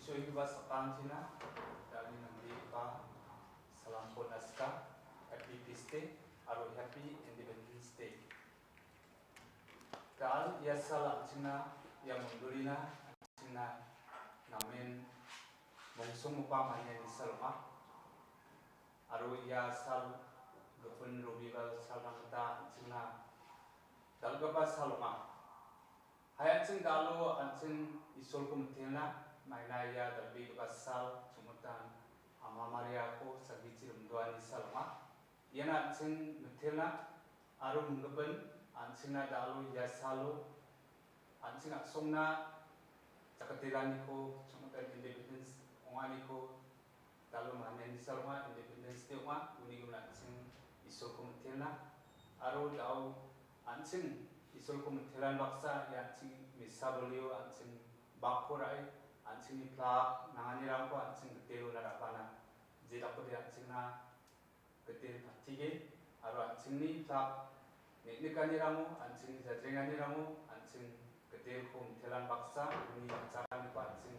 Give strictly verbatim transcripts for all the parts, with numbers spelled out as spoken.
Joiba sakantina, dani nambegipa salamko naska, Happy Peace Day aro Happy Independence Day. Dal ia sal an·chingna, ia mondolina an·chingna namen mongsonggipa maniani sal ong·a. Aro ia sal gipin Robibar salrang gita an·chingna dal·gipa sal ong·a. Hai an·ching dalo an·ching Isolko mitelna, maina ia dal·begipa sal, chongmitan Ama Mariako salgichi rimdoani sal ong·a. Ian an·ching mitelna aro minggipin an·chingna dalo ia salo an·ching a·songna jakatelaniko, chongmitan independence ong·aniko dalo maniani sal ong·a, Independence Day ong·a, uni gimin an·ching Isolko mitelna. Aro dao an·ching Isolko mitelan baksa ia an·ching misabolio an·ching bakko ra·e, an·chingni plak nanganirangko an·ching gitelona ra·bana. Jedakode an·chingna gitel pattige, aro an·chingni plak neng·nikaniramo, an·chingni jajrenganiramo, an·ching gitelko mitelan baksa, uni atsaraniko an·ching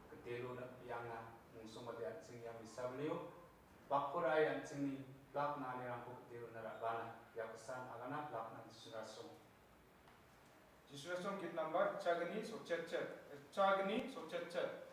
gitelo na-, biangna mungsongode an·ching ia misabolio bakko ra·e an·chingni plak nanganirangko gitelona ra·bana. Ia kosan agana plak nang Jisu rasong. Jisu rasong git nambar chagni sotchetchet, chagni sotchetchet.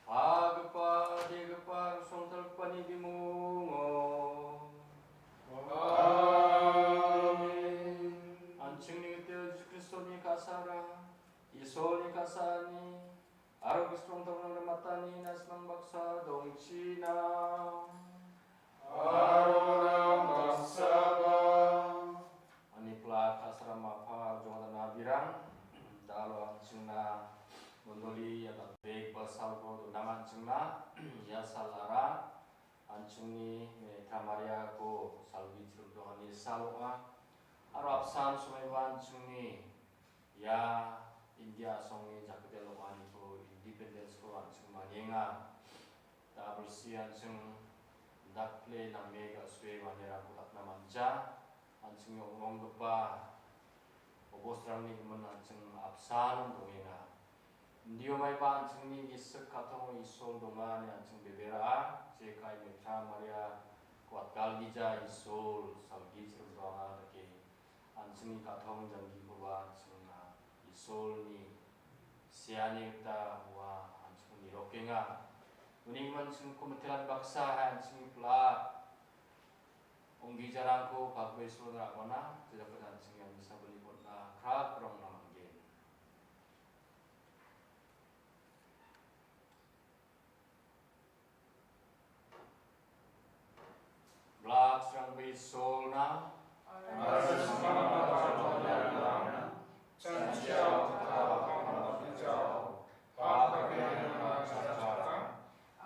Pagipa, degipa, rosongtalgipani bimungo. Amen. An·chingni gitel Jisu Kristoni ka·sara, Isolni ka·saani, aro Kristoni rimatani na·simang baksa dongchina. Aro nang baksaba. Ani plak ka·saram apar jongdana birang, dalo an·chingna mondoli ia dal·begipa salko donang an·chingna, ia salara an·chingni Meta Mariako salgi chirimdongani sal ong·a. Aro apsan somaiba an·chingni ia India a·songni jakdel ong·aniko, independence-ko an·ching manienga. Da·bilsi an·ching dakple name ga·sue manderangko dakna manja. An·chingni ong·onggipa obosrangni gimin an·ching apsan dongenga. Indio maiba an·chingni gisik ka·tongo Isol donga ine an·ching bebera, jekai Meta Mariako atgalgija Isol salgi chirimdoanga dake. An·chingni ka·tong janggikoba an·chingna Isolni seani gita ua an·chingko nirokenga. Uni gimin an·chingko mitelan baksa hai an·chingni plak ong·gijarangko pagbe Isolna ra·bana, jejakon an·chingni an·misa bili bon·a krak rongna manggen. Blak srangbe Isolna.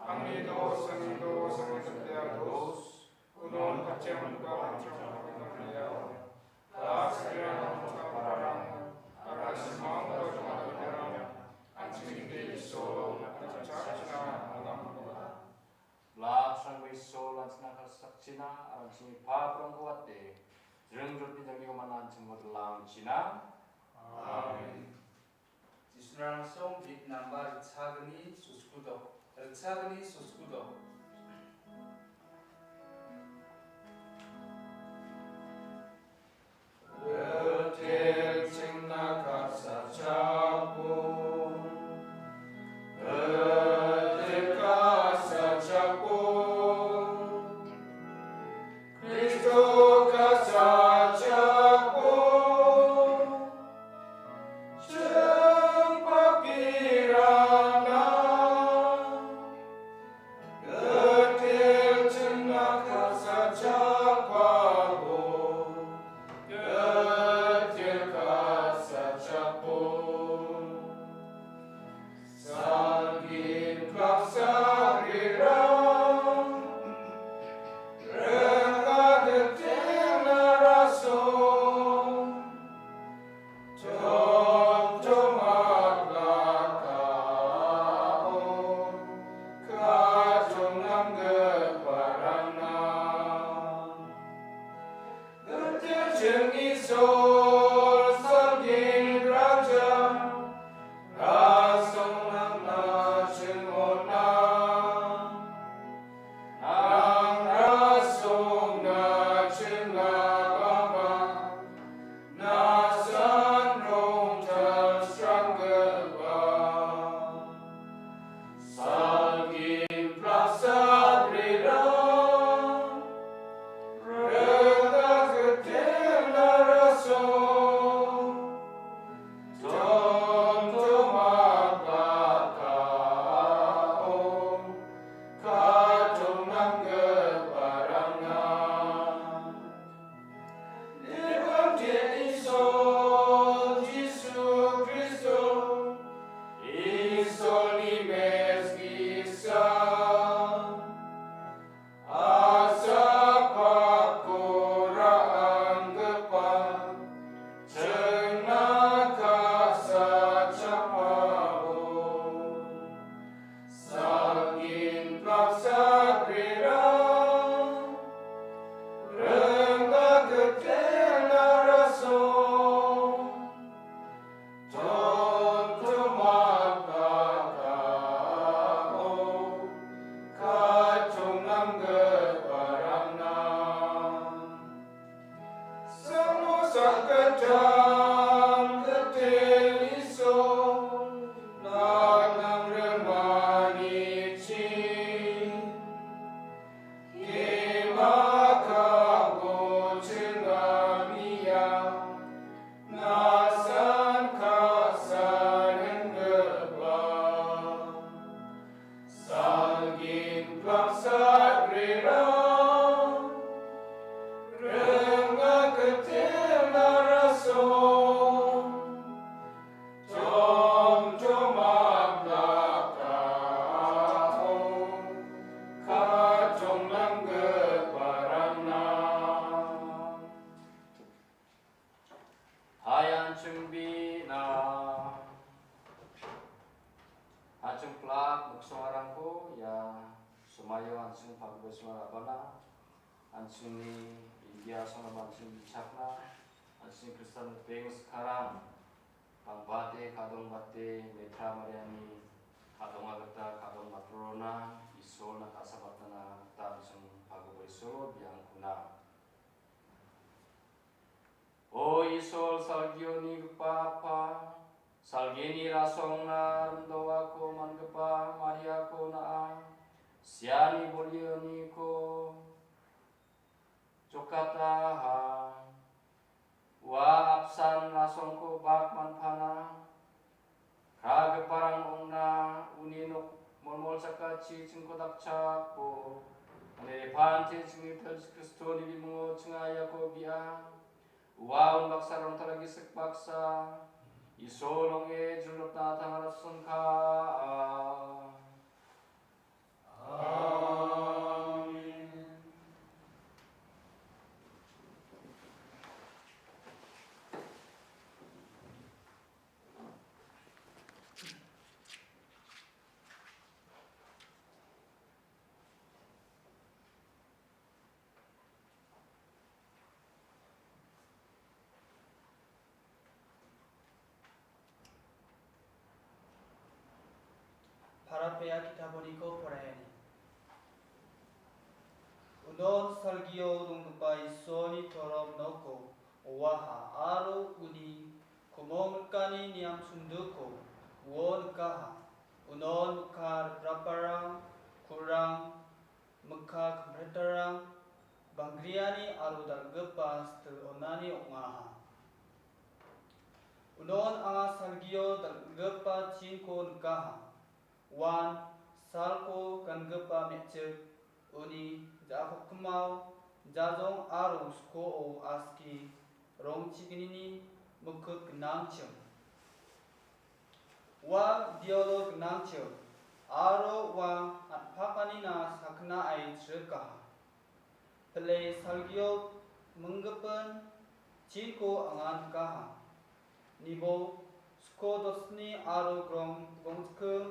Angni dos, angni dos, angni dos, unon pacem lupa pacem. Blak srangbe Isol an·chingna ka·sakchina, aro an·chingni paprangko wate, jringjrotni janggiko man·a an·chingko dilangchina. Amen. Jisunarang song bit namba ritchagni soskudo, ritchagni soskudo. Betel chingna ka·sa chapo. An·ching pagipa sima rabana, an·chingni India asongaba an·ching bichakna, an·ching Kristan ripeng sikarang, bangbate ka·dongbate metra mariani ka·donga gita ka·dongbatrona Isolna ka·sabatna gita an·ching pagipa Isolo biangkuna. O Isol salgionigipa Apa, salgini rasongna rimdoako man·gipa Mariako na·a, siani bolioniko jokataha. Ua apsan rasongko bak manpana. Ka·giparang ong·na uni nok molmol chakachi chingko dakchakbo, ane repante chingni Jisu Kristoni bimungo chingaiako bia. Ua unbaksa rongtala gisik baksa, Isol ong·e jrulotna tangarasongka. Amen. Parapea ki·taponiko poraiani. Unon salgio donggipa Isolni torop noko oaha aro uni komong rikani niam sunduko uo nikaha. Unon mikka ripraparang, kurang, mikka kampretarang, banggriani aro dal·gipa sitil onani ong·aha. Unon anga salgio dal·gipa chinko nikaha. Uan salko gangipa me·chik, uni ja·kokkimao jajong aro skoo aski rongchignini mikut gnangchim. Ua diolo gnangchim aro ua an·pakanina sakgnae chrikaha. Pile salgio minggipin chinko anga nikaha. Nibo sko dosni aro grong gongchkim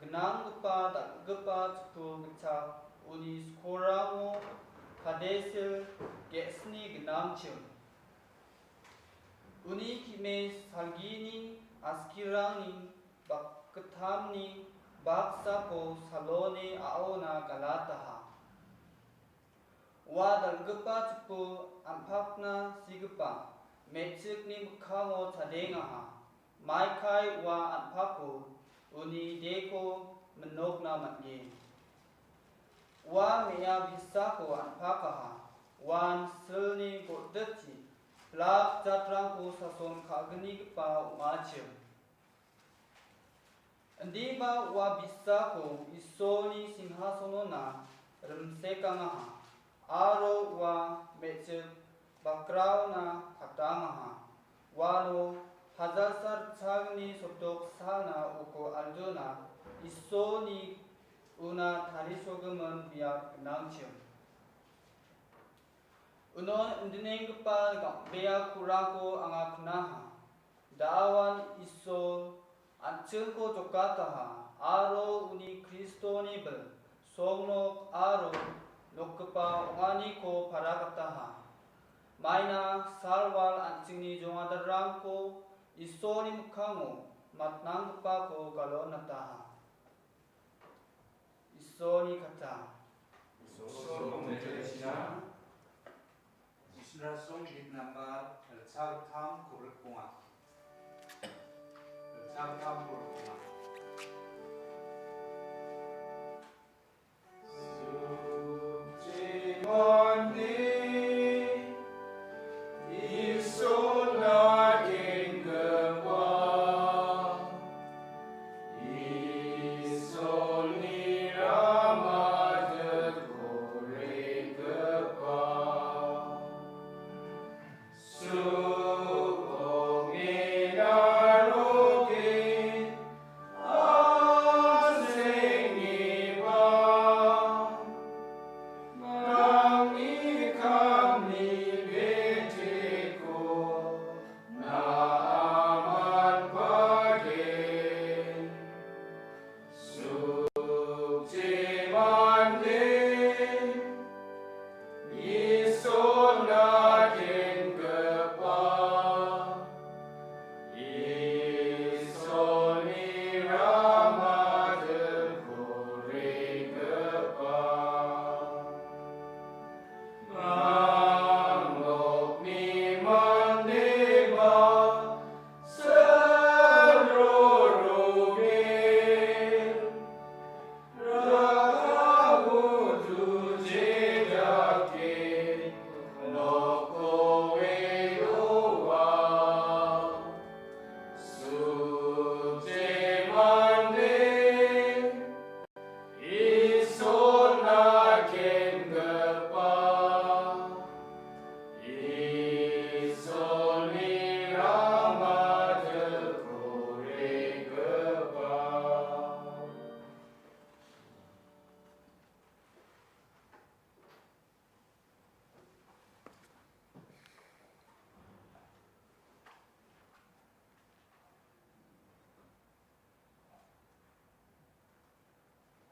gnanggipa dal·gipa chipu gitchak uni skorango kadesil ge·sni gnangchim. Uni ki·me salgini askirangni bakgittamni baksako saloni a·ona galataha. Ua dal·gipa chipu an·pakna sigipa me·chikni mikkango chadengaha. Maikai ua an·pako uni deko minokna man·gen. Ua me·a bisako an·pakaha. Uan silni gordikchi blak jatrangko sason ka·gnigipa ong·achim. Indiba ua bisako Isolni singhasonona rimsekangaha, aro ua me·chik bakraona katangaha. Uano hajalsa ritchagni sotok salna uko aljona Isolni una tarisogimin biap gnangchim. Unon indinenggipa gam·bea kurangko anga knaha. Da·awan Isol an·chingko jokataha aro uni Kristoni bil songnok aro nokgipa ong·aniko paragataha. Maina salwal an·chingni jongadarangko Isolni mikkango matnanggipako galonataha. Isolni kata. Isol, Isol, Isol, Isol. Isra song git nambar ritchagittam kobrik bonga. Ritchagittam kobrik bonga. Suci mande Isolna kenggipa, Isolni rama dikorigipa. Sukokmena roke,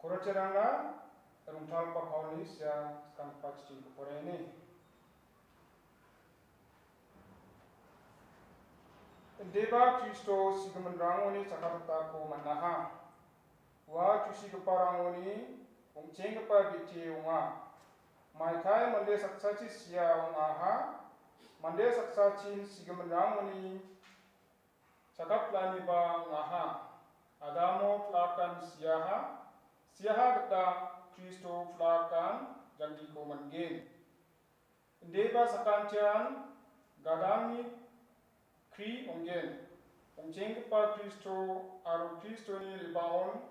Rongtalgiparangna rongtalgipa Paulni sia skanggipa chittiko poraiani. Indeba Kristo sigiminrangoni chakatako man·aha. Ua tusigiparangoni ong·chenggipa bite ong·a. Maikai mande saksachi sia ong·aha. Mande saksachin sigiminrangoni chakapaniba ong·aha. Adamo pilakan siaha. Siaha gita Kristo pilakan janggiko man·gen. Indeba sakantian gadangni kri ong·gen. Ong·chenggipa Kristo aro Kristoni re·baon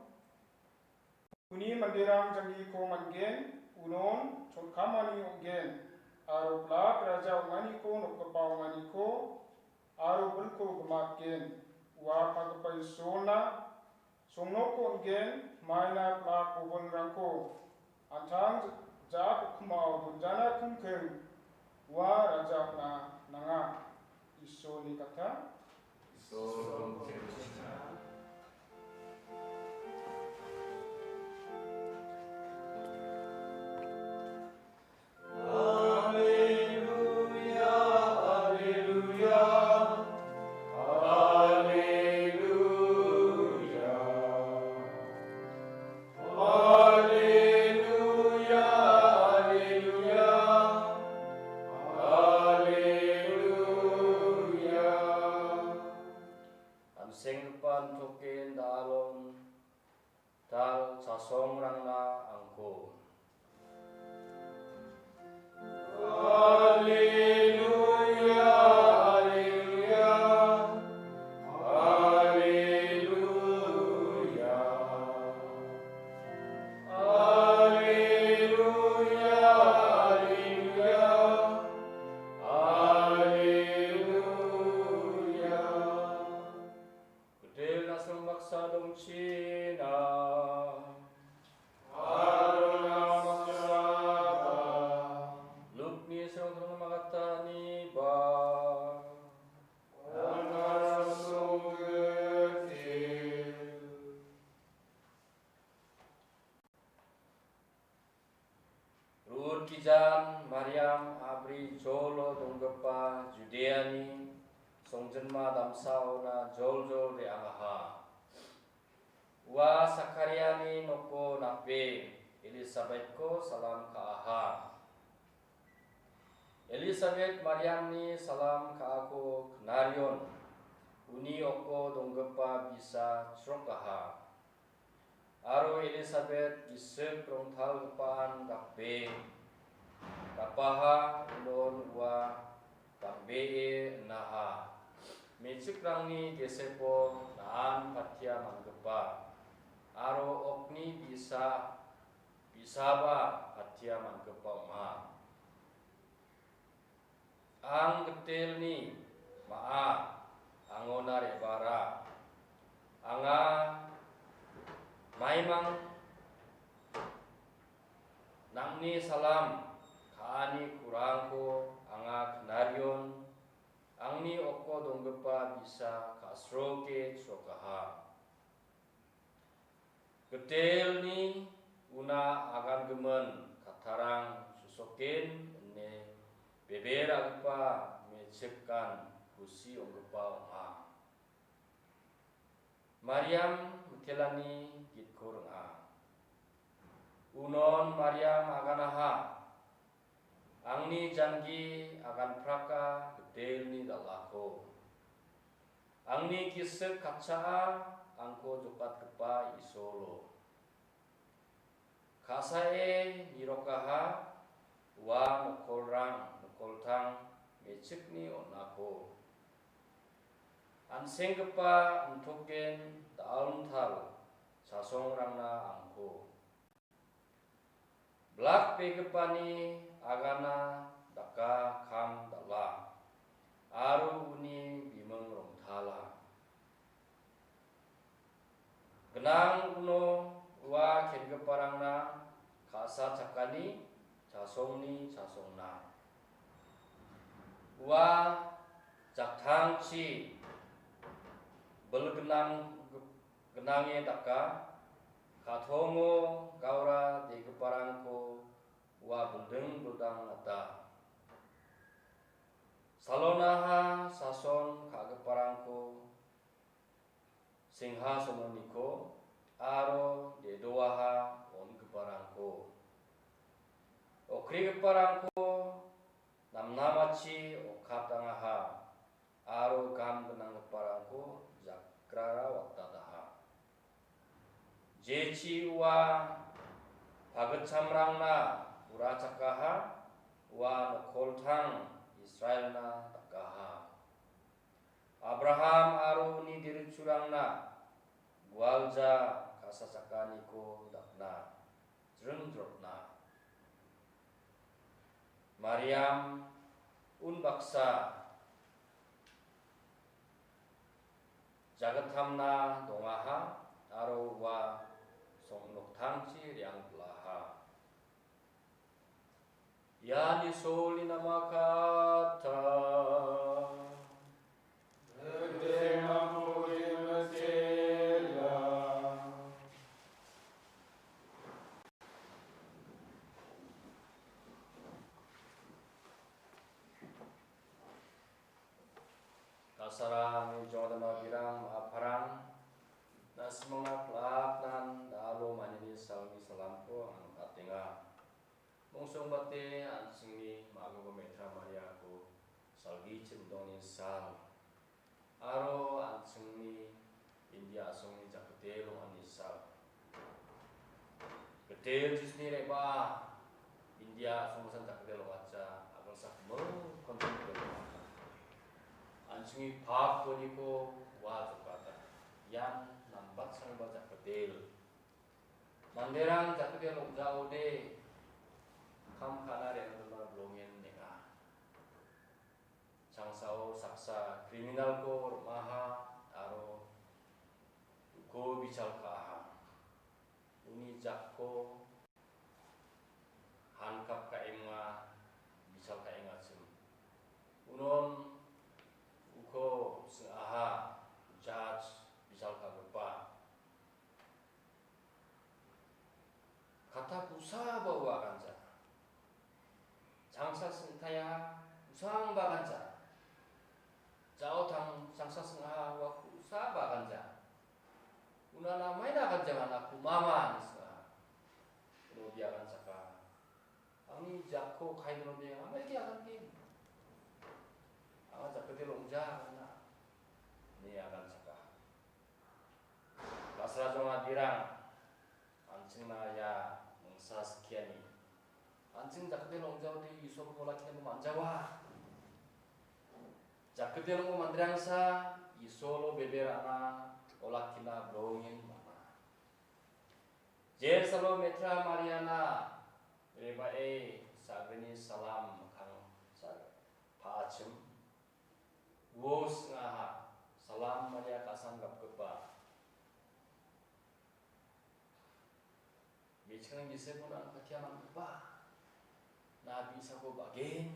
uni manderang janggiko man·gen, unon chonkamani ong·gen, aro pilak raja ong·aniko nokgipa ong·aniko aro bilko gimatgen. Ua pagipa Isolna songnoko on·gen, maina pilak bobolrangko an·tang ja-, ja-, ja-, okimao donjana kingking. Ua raja ong·na nanga. Isolni kata. Isol. Alleluia, alleluia, alleluia. Alleluia, alleluia, alleluia. An·senggipa nitoken da·alon tal chasongrangna angko. Alleluia, alleluia, alleluia. Alleluia, alleluia, alleluia. Gitel na·srong baksa dongchina. Aro na·srong baksa. Lukni srong srong magataniba. Aro na·srong gitel. Rut gijan Mariam abri jolo donggipa Judeani songjinma damsaona joljol re·angaha. Ua Sakariani noko nape Elisabetko salam ka·aha. Elisabet Mariamni salam ka·ako knarion, uni oko donggipa bisa chrokaha. Aro Elisabet gisik rongtalgipaan dakbe, dapaha unon ua dakbee inaha. Mechikrangni gesepo na·an patia man·gipa, aro okni bisa, bisaba patia man·gipa ong·a. Ang gitelni ma·a, angona re·bara. Anga maimang nang·ni salam ka·ani kurangko anga knarion, angni oko donggipa bisa ka·sroke chrokaha. Gitelni una agangimin kattarang sosoken ine bebe ra·gipa mechikan kusi ong·gipa ong·a. Mariam mitelani gitko ring·a. Unon Mariam aganaha. Angni jangi aganpraka gitelni dal·ako. Angni gisik katchaa angko jokatgipa Isolo. Ka·sae nirokaha ua nokolrang nokoltang mechikni on·ako. An·senggipa nitoken da·alontal chasongrangna angko. Blak pegipani agana daka kam dal·a, aro uni biming rongtala. Gnang uno ua kengiparangna ka·sa chakani chasongni chasongna. Ua jaktangchi bilgnang gnange daka, Katongo gaura degiparangko ua bilding bildang gata. Salonaha sason ka·giparangko singhasononiko aro dedoaha on·giparangko, okrigiparangko namnamachi okkatangaha aro gam gnanggiparangko jakrara watataha. Jechi ua pagitchamrangna urachakaha, ua nokoltang Israelna dakaha. Abraham aro uni dirichurangna gualja ka·sachakaniko dakna jringjrotna. Mariam unbaksa jagittamna dongaha aro ua songnoktangchi re·angpil·aha. Ian Isolni namakata. Kasarang jongdama birang ma·aparang, na·simangna pil·atnan da·alo manini salni salamko ang·atenga. Mongsongbate an·chingni ma·gipa Metra Mariako salgichim dongni sal aro an·chingni India a·songni jakdel ong·ani sal. Gitel Jisni re·baa India a·songsan jakdel ong·acha, a·gilsak mil konten gitel ong·acha. An·chingni pap boniko ua jokata. Ian nambatchangba jakdel. Manderang jakdel ong·jaode kam ka·na re·anggipa bilongen nenga. Changsao saksa kriminalko rim·aha aro uko bichal ka·aha. Uni jakko hankap ka·enga, bichal ka·engachim. Unon uko sing·aha, jaj, bichal ka·gipa. Kata pusaba ua ganja. Changsa sing·taia usangba ganja. Jao tang changsa sing·aha ua ku·saba ganja. Unana maina ganja mana kumama ni sing·aha. Uno bia ganjaka. Angni jakko kaidro bia amai ki agan ki. Anga jakko de longja mana. Ni agan saka. Lasra jong adirang, an·chingna ia mingsa skiani. An·ching jakdel ong·jaode Isolko olakkina man·jawa. Jakdel ong·o manderangsa Isolo bebe ra·na olakkina bilongen man·a. Jesalo Metra Mariana re·bae sagrini salam mikkang sa-, pa·achim. Uo sing·aha, Salam Maria ka·san gapgipa. Me·chikrang gisiko nang·patia man·gipa. Na bi·sako ba·gen,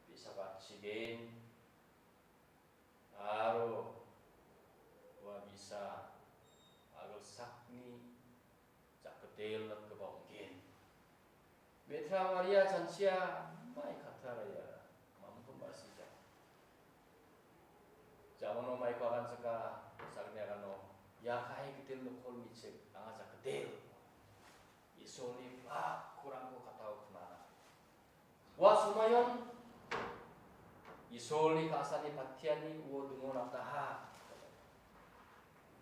bi·sako atchigen, aro ua bi·sa a·gilsakni jakdel dakgipa ong·gen. Metra Maria chanchia mai kattaraia, mamikon basija. Jamono maiko aganchaka, sagni agano, ia ka·e gitel nokol me·chik, anga jakdel. Isolni bak kurangko katao knana. Ua somayon Isolni ka·sani patiani uo dingo nataha.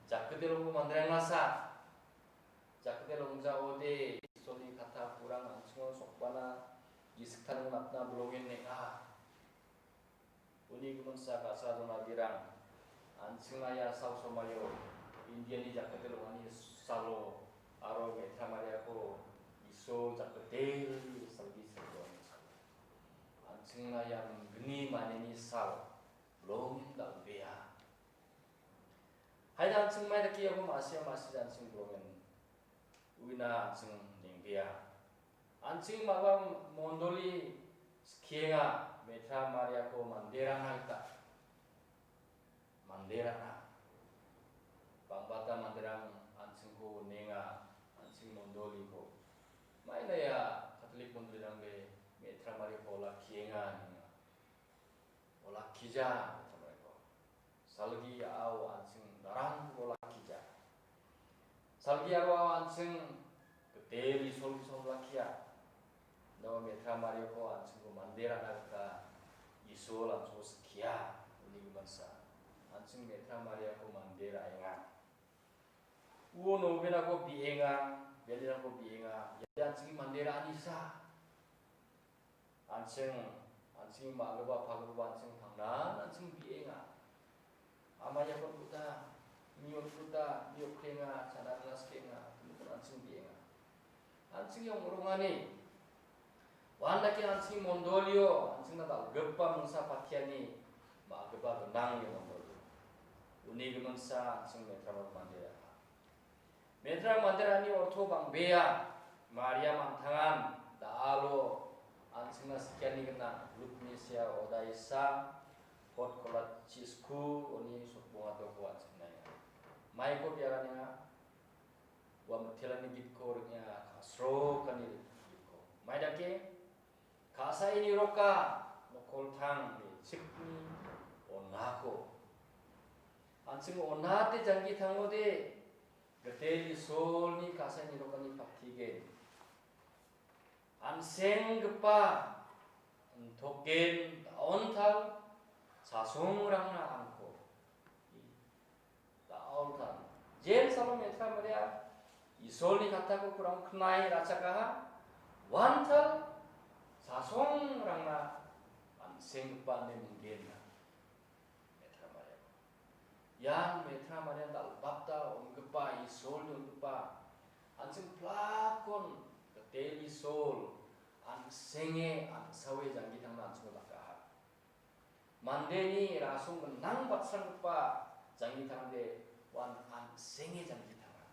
Jakdel ong·o manderanglasa. Jakdel ong·jaode Isolni kata kurang an·chingo sokbana gisiktango natna bilongen neng·a. Uni giminsa ka·sa donabirang, an·chingna ia sal somaio Indiani jakdel ong·ani salo aro Metra Mariako Isol jakdel salgi salgioni salo. An·chingna ia minggni maniani sal bilongen dal·bea. Haida an·ching mai dake iako ma·sia ma·sija an·ching bilongen uina an·ching neng·bea. An·ching maba mondoli skienga Metra Mariako manderangna gita. Manderangna. Bang·bata manderang an·chingko nenga, Maina ia Katolik mondolirangde me·tra Mariako olakkienga, ninga. Olakkija, me·tra Mariako. Salgi a·ao an·ching narangko olakkija. Salgi aro an·ching Gitel Isolko olakkia. Indao me·tra Mariako an·chingko mande ra·na gita Isol an·chingko skia, uni giminsa. An·ching me·tra Mariako mande ra·enga. Uo nobenako bi·enga, belirangko bi·enga. Ian an·chingni mande ra·anisa. An·ching, an·chingni ma·gipa, pagipa an·ching pangnan an·ching bi·enga. Ama iakon gita, miot gita, miokrenga, chanarangna skienga, an·ching bi·enga. An·chingni ong·rongani, uandake an·chingni mondolio, an·chingna dal·gipa mingsa patiani, ma·gipa gnangni mondolio. Uni giminsa an·ching me·tra mandera. Me·tra manderani orto bang·bea, Maria mantangan, da·alo, an·chingna skiani gnang, Lukni sea odaisa, pot kolat chisku, oni sotbonga doko an·chingna ia. Maiko biaranenga, ua mitelani gitko ring·enga, ka·srokani gitko. Maidake, ka·saini roka, nokoltang, me·chikni onako. An·ching onate janggi tangode, Gitel Isolni ka·saini rokani patigen. An·senggipa, intokgen, da·ontal, sasongrangna angko. Da·ontal. Jen salom me·tra Maria, Isolni katako kurang knai ra·chakaha, uantal, sasongrangna an·senggipa ine minggenna. Me·tra Maria. Ian me·tra Maria dal·bata on·gipa, Isolni on·gipa, an·ching plakon Gitel Isol, an·senge, an·sawe janggi tangna an·chingko dakaha. Mandeni rasong gnang batsranggipa janggi tangde, uan an·senge janggi tanga.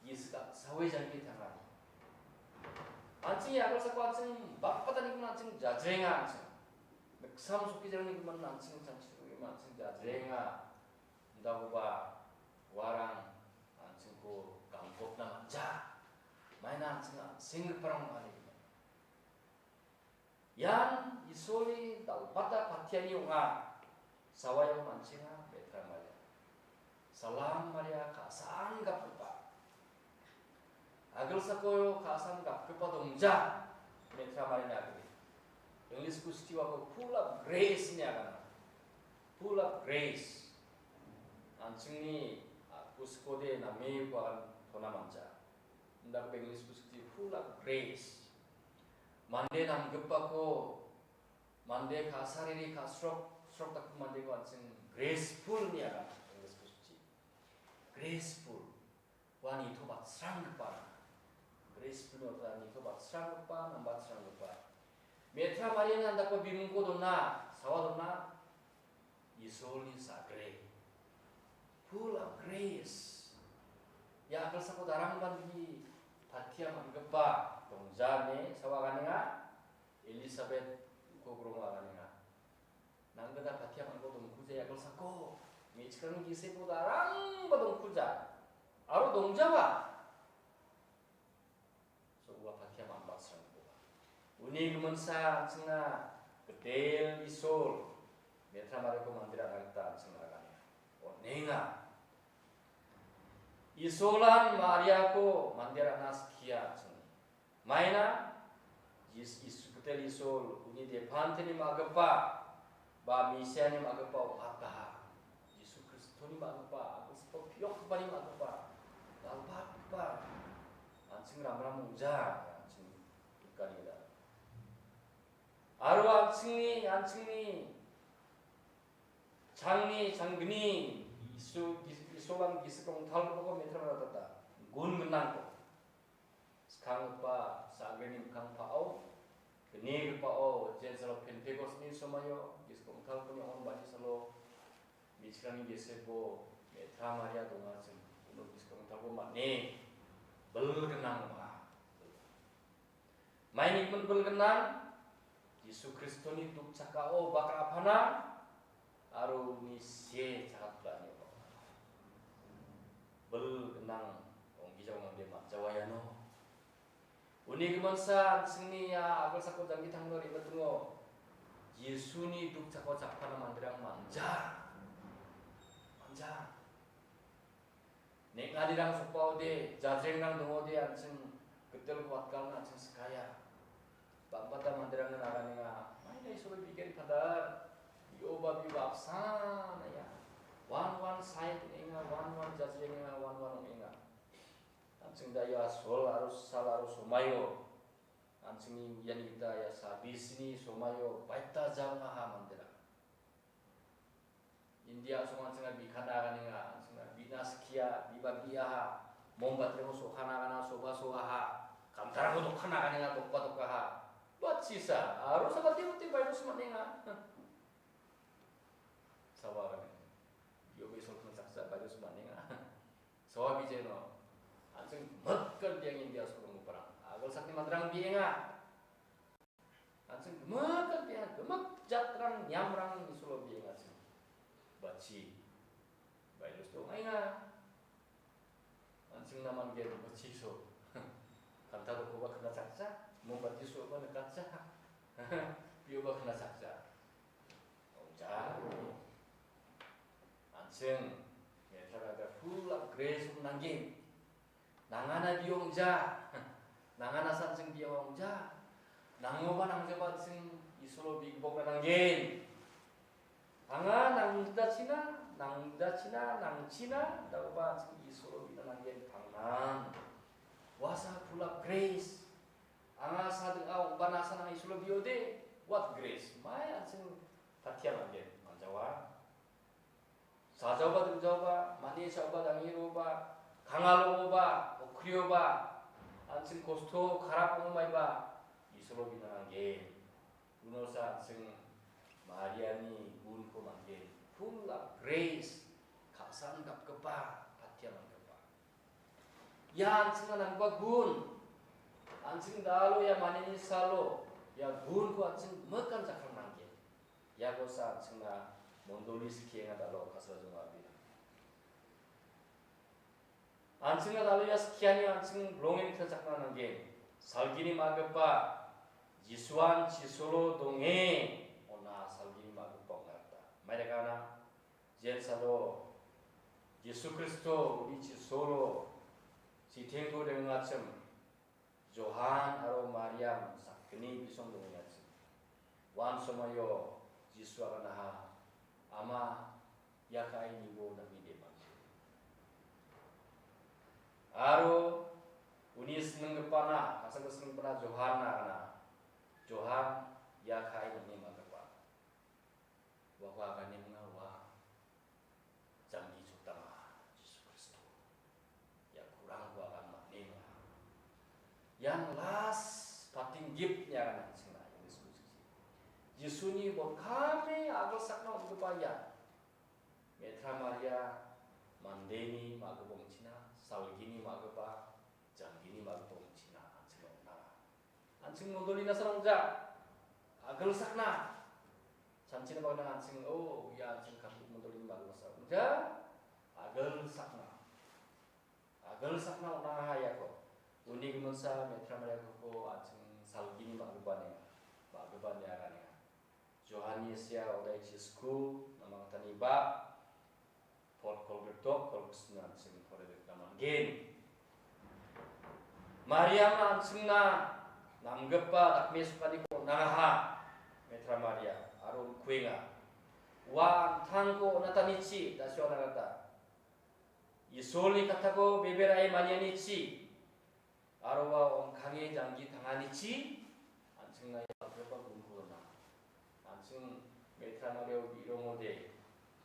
Gisit an·sawe janggi tanga. An·ching ia agilsako an·ching bakbataniko an·ching jajrenga an·ching. Miksam sokijaraniko an·ching chanchirangko an·ching jajrenga. Indakoba uarang an·chingko gangkotna man·ja. Maina an·ching an·senggiparang ong·a ine. Ian Isolni dal·bata patiani ong·a. Sawaio man·chenga me·tra Maria. Salam Maria ka·san gapgipa. Agilsako ka·san gapgipa dongja me·tra Mariani agile. English kustiwako full of grace ine agana. Full of grace. An·chingni, a, kuskode name uko agan tona man·ja. Indako English kusti full of grace. Mande namgipako, mande ka·sariri ka·srok, srok dakgipa mandeko an·ching graceful ine agana, English kusti. Graceful. Ua nitobatsranggipa. Graceful ine ua nitobatsranggipa, nambatsranggipa. Me·tra Mariani andako bimungko dona, sawa dona, Isolni sagre. Full of grace. Ia agilsako darangban bini patia man·gipa dongja ine sawa aganenga, Elisabet uko grong aganenga. Nanggita patia man·gipa dongkuja ia agilsako. Me·chikrangni giseko darangba dongkuja. Aro dongjaba. So ua patia man·baksrangkoba. Uni giminsa an·chingna Gitel Isol, me·tra Mariako mande ra·na gita an·chingna agane on·enga. Isolan Mariako mande ra·na skia an·ching. Maina Jis-, Is-, Gitel Isol, uni depanteni ma·gipa, ba Mesiani ma·gipa ong·ataha. Jisu Kristoni ma·gipa, agilsako piokgipani ma·gipa, dal·batgipa, an·ching ramram ong·ja, an·ching nikani gita. Aro an·chingni, an·chingni changni, changgni, Isu-, Is-, Isolan gisik rongtalgipako me·tra man·atata, gun gnangko. Skanggipa sagreni mikkang pa·o, gnigipao, jensalo Pentekosni somaio, gisik rongtalgipani ong·onbati salo, me·chikrangni gisiko me·tra Maria dongachim, uno gisik rongtalgipa man·e, bil gnang ong·a. Maini gimin bil gnang, Jisu Kristoni duk chakao bakra apana, aro uni see chakat pulani ong·a. Bil gnang ong·gijako mande man·jawa iano. Giminsa an·chingni ia agilsako janggi tangno re·batingo. Jisuni dukchako chapana manderang manja. Manja. Neng·anirang sokbaode, jajengrang dongode an·ching gitilko watgalna an·ching sikaia. Bang·bata manderangna naganenga, "Maina Isolo bigen padar, bioba bioba apsan aya. Wan wan side ong·enga, wan wan jajeng ong·enga, wan wan ong·enga." An·ching da ia sol aro sal aro somaio. An·chingni iani gita ia sabisni somaio baita jaongaha manderang. India song an·chingna bikana aganenga, an·chingna bina skia, biba biaha, mombatirangko sokana agana, soba soaha, kamtarangko dokana aganenga, dokba dokaha. Batchisa, aro sabate bate baino simanenga. Sawa agane. Bio be sokna chaksa baino simanenga. Sawa bijeno. An·ching gimikan biang India sokonggiparang. Agilsakni manderang bienga. An·ching gimikan biang, gimik jatrang niamrang Isolo bienga an·ching. Bachi. Baino sitongaenga. An·ching naman gen bachiso. Kanta dokoba kena chaksa, mombati soba nekatsa. Bioba kena chaksa. Ong·ja. An·ching, ya, tara ada full of grace ong·nanggen. Nangana biong ja. Nangana san·ching biong ja. Nangoba nangjaba an·ching Isolo bigibokna nanggen. Anga nangdachina, nangdachina, nangchina, dakoba an·ching Isolo bina nanggen pangnan. Wasa full of grace. Anga sading a ong·bana san anga Isolo biode. What grace? Mai an·ching patian nanggen. Manjawa. Sajaoba dingjaoba, mani saoba dangiroba, kangaloba, okrioba, an·ching kosto karap ong·maiba, Isolo bina nanggen. Unosa an·ching Mariani gunko man·gen. Full of grace, ka·san gapgipa, patia man·gipa. Ia an·chingna nanggipa gun, an·ching dalo ia manini salo, ia gunko an·ching mikan jakkalna nanggen. Iakosa an·chingna mondoli skienga dalo kasra jongabina. An·chingna dalo ia skiani an·ching bilongen knajakna nanggen. Salgini ma·gipa Jisuan chisolo donge, ona salgini ma·gipa ong·na gita. Maidagana, jensalo Jisu Kristo uni chisolo sitengko dengachim. Johan aro Mariam sakgni bisong dongengachim. Uan somoio Jisu aganaha, "Ama, ia ka·e nibo nangni debang." Aro uni singgiparangna, ka·sangni singgiparangna Johanna agana. Johan, ia ka·e nangni ma·gipa. Uako aganenga ua janggi chotanga Jisu Kristo. Ia kurangko agan man·enga. Ian last parting gift-ni agan an·chingna, English-o. Jisuni botkame agilsakna on·gipa ia. Metra Maria mandeni ma·gipa ong·china, salgini ma·gipa, janggini ma·gipa ong·china an·chingna on·a. An·ching mondolina sarongja. Agilsakna. Chanchina bagna an·ching, oh, ia an·ching Katolik mondolini bagna sarongja. Agilsakna. Agilsakna on·a iako. Uni giminsa Metra Mariako an·ching salgini ma·gipa nenga. Ma·gipa ine aganenga. Johannes ia odai chisku namangtani bak. Pot kolgritok, kolgrisna an·ching poraigrikna man·gen. Mariamna an·chingna namgipa dakmesokaniko nangaha, Metra Maria, aro on·kuenga. Ua an·tangko on·atanichi, dasio nagata. Isolni katako beberae manianichi. Aro ua on·kange janggi tanganichi, an·chingna ia dal·gipa gunko rona. An·ching Metra Mariao bi·rongode,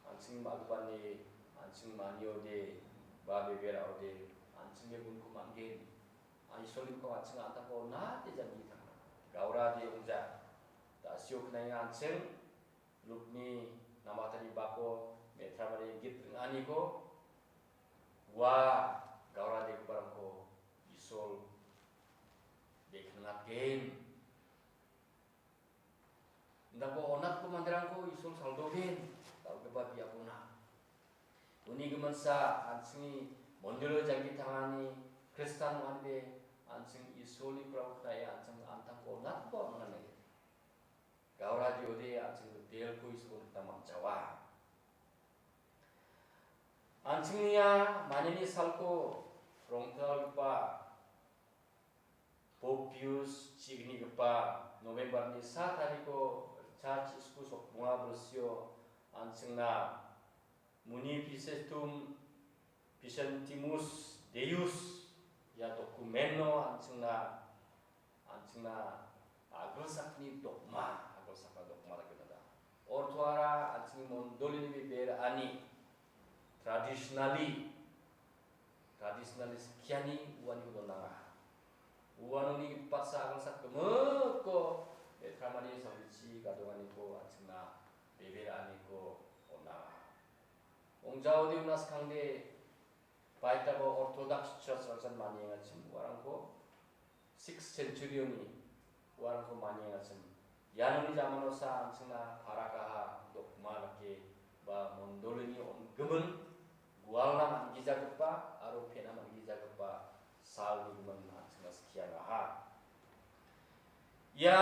an·ching ma·gipane, an·ching maniode, ba beberaode, an·ching ia gunko man·gen. An Isolni bimang an·ching an·tangko onate janggi tanga. Gaurade ongja. Da·sio knaenga an·ching, Lukni namgiparangni bako Metra Maria git ring·aniko ua gaura degiparangko Isol de kningatgen. Indako onatko manderangko Isol saldogen, dal·gipa biapona. Uni giminsa an·chingni mondolio janggi tangani Kristan ong·ode an·ching Isol Isolni kurangko knae an·ching an·tangko on·atba ong·a ine. Gaura diode an·ching detailko Isolko nikna man·jawa. An·chingni ia maniani salko rongtalgipa Pope Pius chignigipa November-ni sa tariko Church Isku sokbonga bilsio an·chingna Munificetum Vicentimus Deus ia dokumento an·chingna, an·chingna agilsakni dokma, agilsakna dokma dake dona. Ortoara an·chingni mondolini bebe ra·ani traditionally, traditionally skiani uaniko donanga. Uanoni gipatsa agilsak gimikko Betramani salgichi gadonganiko an·chingna bebe ra·aniko on·a. Ong·jaode una skangde baitaba Orthodox Church-rangsan maniengachim uarangko sixth century-oni uarangko maniengachim. Ianoni jamanosa an·chingna parakaha dokma dake ba mondolini on·gimin gualna man·gijagipa aro pena man·gijagipa salni gimin an·chingna skiangaha. Ia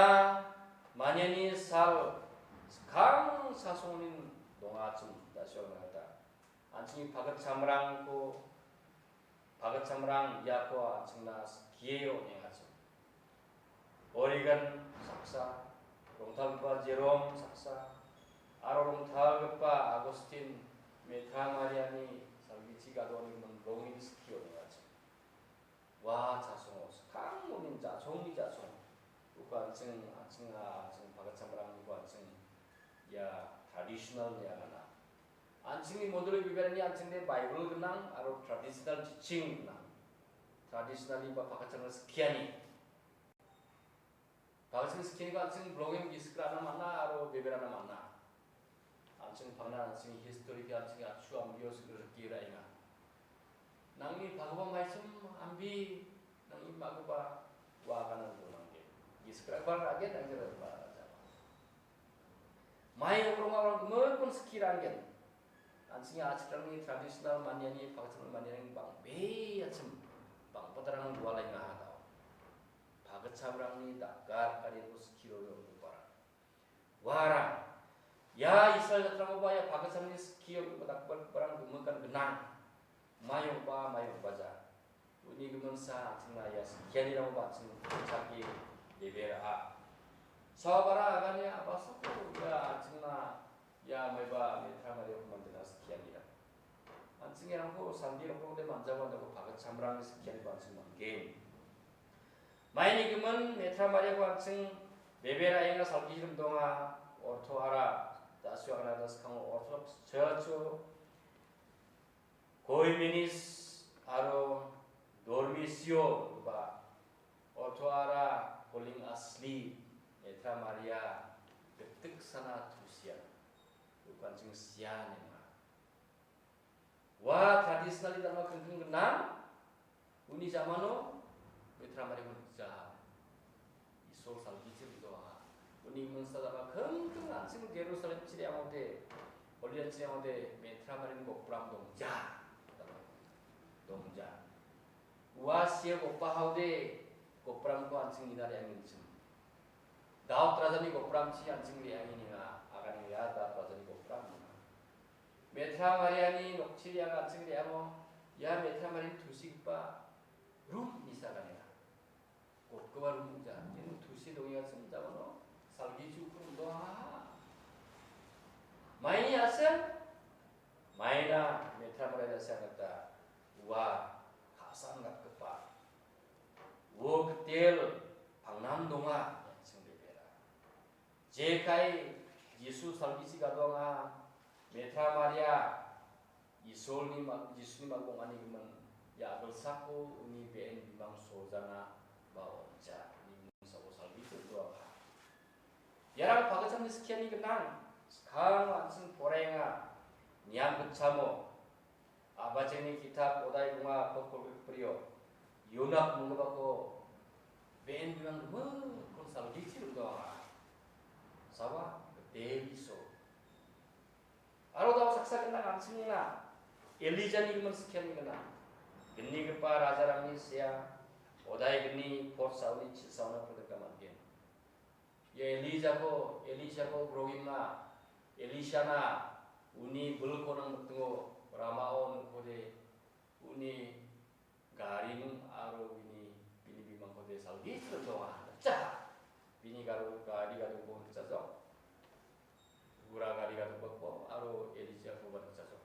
maniani sal skang sasongnin dongachim da·siona gita. An·chingni pagitchamrangko, pagitchamrang iako an·chingna skie on·engachim. Origen saksa, rongtalgipa Jerome saksa, aro rongtalgipa Agustin Metra Mariani salgichi gadoni gimin rongin skie on·engachim. Ua chasongo skang monin ja·chongni ja·chong. Uko an·ching, an·ching, a, an·ching pagitchamrangni uko an·ching ia traditional ine agana. An·chingni mondoli bibalni an·chingde Bible gnang aro traditional teaching gnang. Traditionally ba pagitchamrang skiani. Pagitchamrang skianiko an·ching blogging gisik ra·na man·a aro bebe ra·na man·a. An·ching pangna an·ching history-ko an·ching achu ambio sigrike ra·enga. Nangni pagipa maichim ambi nangni ma·gipa ua kanan donangge. Gisik ra·gipa ra·gen, nangni ra·gipa ra·jaba. Mai rongrong gimikkon skie ra·angen. An·chingni a·chikrangni traditional maniani, pagitchamrang maniani bang·beachim bang·batarang gualaenga dao. Pagitchamrangni dakgar kariako skie rone on·giparang. Uarang, ia Israel jatrangoba ia pagitchamni skie on·gipa dakbarang gimikan gnang. Mai ong·ba, mai ong·baja. Uni giminsa an·chingna ia skianirangoba an·ching chake bebe ra·a. Sawabara agane a·basako ia an·chingna ia maiba Metra Mariako mandena skianirang. An·ching irangko sandi rokrokde manjaba indako pagitchamrangni skianiba an·ching manggen. Maini gimin Metra Mariako an·ching bebe ra·enga salgichi rim donga, ortoara, da·sio agana da skango Orthodox Church-o Koimenis aro Dormisio ba ortoara koling asli Metra Maria gitiksana tusia. Uko an·ching sia nenga. Ua traditionally dama kengkeng gnang, uni jamano Metra Mariako nikja. Isol salgichi rim donga. Uni giminsa dama kengkeng an·ching Jerusalem chiriangode, Holy Land chiriangode Metra Mariani gopram dongja. Dongja. Ua sia gopahaode gopramko an·ching nina re·angenchim. Daud rajani gopramchi an·ching re·angenga, agane ia Daud rajani gopram ong·a. Metra Mariani nokchiriang an·ching re·ango, ia Metra Mariani tusigipa rum nisa ganenga. Gotgipa rum ong·ja, iano tusie dongengachim jamano salgichi uko rim donga. Maini a·sel, maina Metra Maria a·sel gita ua ka·sa gatgipa uo gitel pangnam donga, an·ching bebera. Jekai Jisu salgichi gadoanga, Metra Maria, Isolni ma-, Jisuni ma-, ong·ani gimin, ia agilsako uni be·en bimang soljana ba on·ja, uni gimin sako salgichi rim donga. Iarang pagitchamni skiani gnang, skang an·ching poraenga, niam gitchamo, Abajengni ki·tap odai bonga kolkolgrik brio, Jonak minggipako be·en bimang gimikkon salgichi rim donga. Sawa, Debisol. Aro dao saksa gnang an·chingna, Elijani gimin skiani gnang. Gnigipa rajarangni sea, Odai gni pot saoni chisaona prodeka man·gen. Ia Elijako, Elijako grongima, Elishana uni bilko nang mitingo ramao nokode uni garing aro bini, bini bimangkode salgi chirip donga. Cha! Bini garo-, gari gadongko nikchajok. Gura gari gadongko aro Elijakoba nikchajok.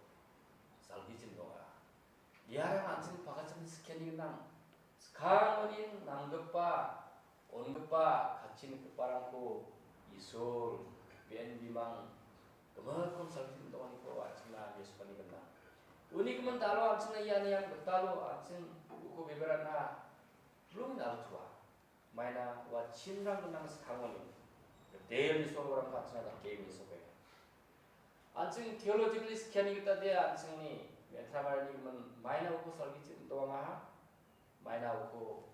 Salgi chirip donga. Iara an·ching pakachani skiani gnang. Skangoni nanggipa, ongipa, kachin giparangko Isol, be·en bimang, gimikkon salgitna donganiko an·chingna mesokani gnang. Uni gimin dalo an·chingna iani ian gitalo an·ching uko beberana blong naltua. Maina ua chinrang gnang skangoni. Gitel Isolrangko an·chingna dake mesokenga. An·ching theologically skiani gita de an·chingni me·tramarani gimin maina uko salgitna dongangaha. Maina uko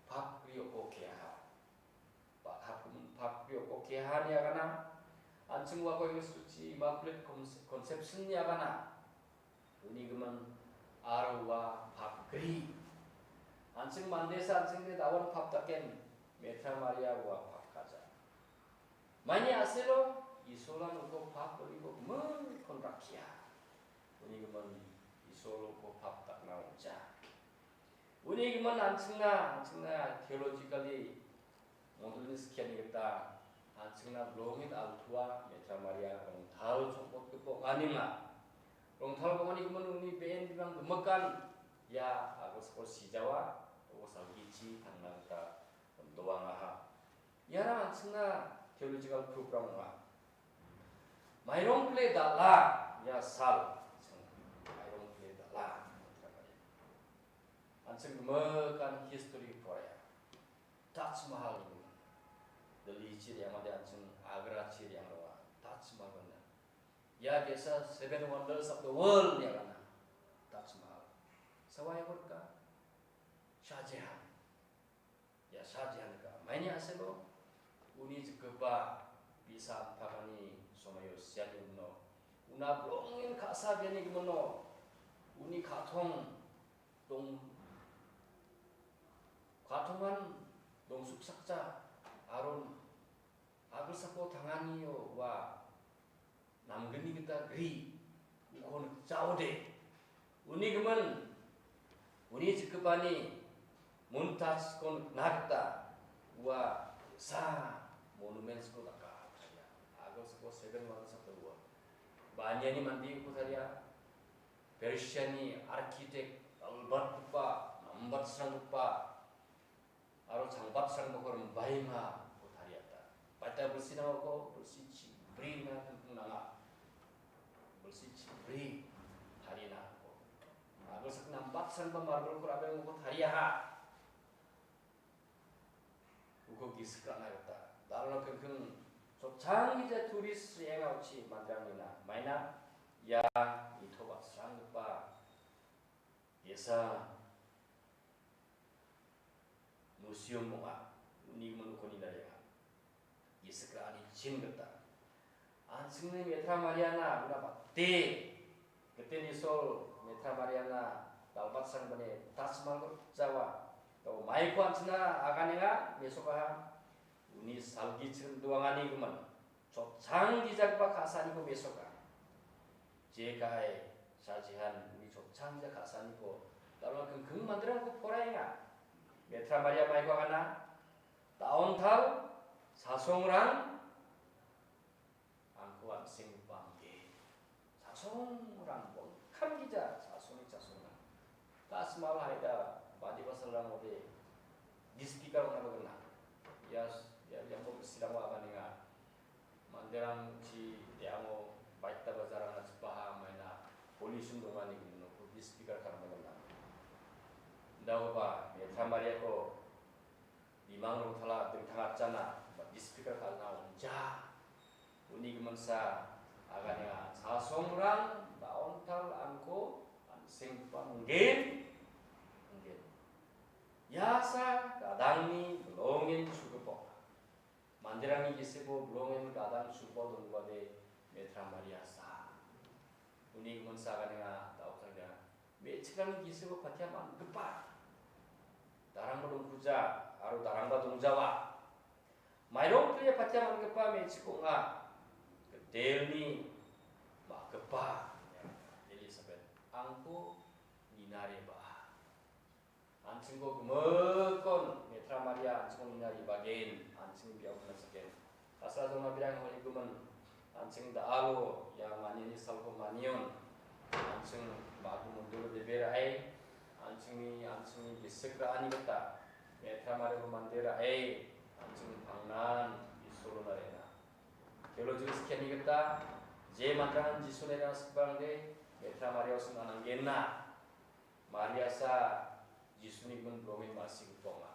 papgri oko keha. Ba-, hap-, papgri oko keha ni agana. An·ching uako English-chi Immaculate Conce-, Conception ni agana. Uni gimin aro ua papgri. An·ching mandesa an·chingni dawan pap daken me·tra Maria ua pap kaja. Maini a·selo Isolan uko pap oniko gimikkon rakkia. Uni gimin Isol uko pap dakna ong·ja. Uni gimin an·chingna, an·chingna theologically mondolini skiani gita an·chingna blongin altua me·tra Maria rongtal chongpotgipa ong·aninga. Rongtal ong·ani gimin uni be·en bimang gimikan ia agilsako sijawa, uko salgichi tangna gita doangaha. Iara an·chingna theological proof-rang ong·a. Mairong pile dal·a, ia sal. Mairong pile dal·a. An·ching gimikan history poraiha. Taj Mahal ine. Delhi-chi re·angade an·ching Agra-chi re·ang ronga. Taj Mahal ine. Ia ge·sa seven wonders of the world ine agana. Taj Mahal. Sawai gorka. Shah Jahan. Ia Shah Jahan nika. Maini a·selo uni jikgipa bi·sa an·pagani somoio siani uno una blongin ka·sa biani gimino uni ka·tong dong-, ka·tongan dongsuksakja aro agilsako tanganio ua namgni gita gri, uko nikjaode. Uni gimin, uni jikgipani Mumtazko nikna gita ua ge·sa monumentsko daka taria. Agilsako seven wonders of the world. Baniani mande uko taria. Persiani architect, dal·batgipa, nambatsranggipa, aro changbatsrangbako rimbaenga uko tariata. Baita bilsi nangako, bilsi chibri na tangtang nanga. Bilsi chibri tarina uko. Agilsak nambatsrangba marble-ko rabengako tariaha. Uko gisik ra·na gita. Dal·na kengkeng chotchang gija tourist re·enga uchi manderang nina. Maina ia nitobatsranggipa ge·sa museum ong·a. Uni gimin uko nina re·enga. Gisik ra·ani chin gita. An·chingni Metra Mariana una bate giteni sol Metra Mariana dalbatsang bane Taj Mahal jawa. Tau maiko an·chingna aganenga mesokaha. Uni salgi chirim duangani gimin chotchang gijakba ka·saniko mesoka. Jekai Shah Jahan uni chotchang gijak ka·saniko dal·a kengkeng manderangko poraenga. Metra Maria maiko agana, daontal, sasongrang, angko an·senggipa angge. Sasongrang, bongkam gija, sasongni sasongrang. Taj Mahal haida, badi basalrang ode, dispikar ong·naba gnang. Ia, ia, iako bilsirango aganenga. Manderang chi teango baita bajarang nachipaha maina pollution dongani gimin uko dispikar ka·naba gnang. Daoba, Metra Mariako bimang rongtala dingtang atjana ba dispikar ka·na ong·ja. Uni giminsa aganenga sasongrang daontal angko an·senggipa anggen, anggen. Iasa gadangni bilongen chugipok. Manderangni gisiko bilongen gadang chugipa donggipade Metra Maria sa. Uni giminsa aganenga daotalga me·chikrangni gisiko patiaman gipa. darangba dongkuja aro darangba dongjawa. Mairong prie patia man·gipa me·chik ong·a. Gidelni ma·gipa, Elisabet, angko nina re·baa. An·chingko gimikkon Metra Maria an·chingko nina re·bagen, an·chingni biapo nasaken. Asra jona birang honigimin, an·ching da·alo ia maniani salko manion, an·ching bagu mundulo debe ra·e, an·chingni, an·chingni gisik ra·ani gita, Metra Mariako mande ra·e, an·ching pangnan Isolona re·na. Teolojiko skiani gita, je manderangan Jisuna re·na sikbangde, Metra Mariaosin ananggenna. Mariasa Jisuni gimin brome ma·sigipa ong·a.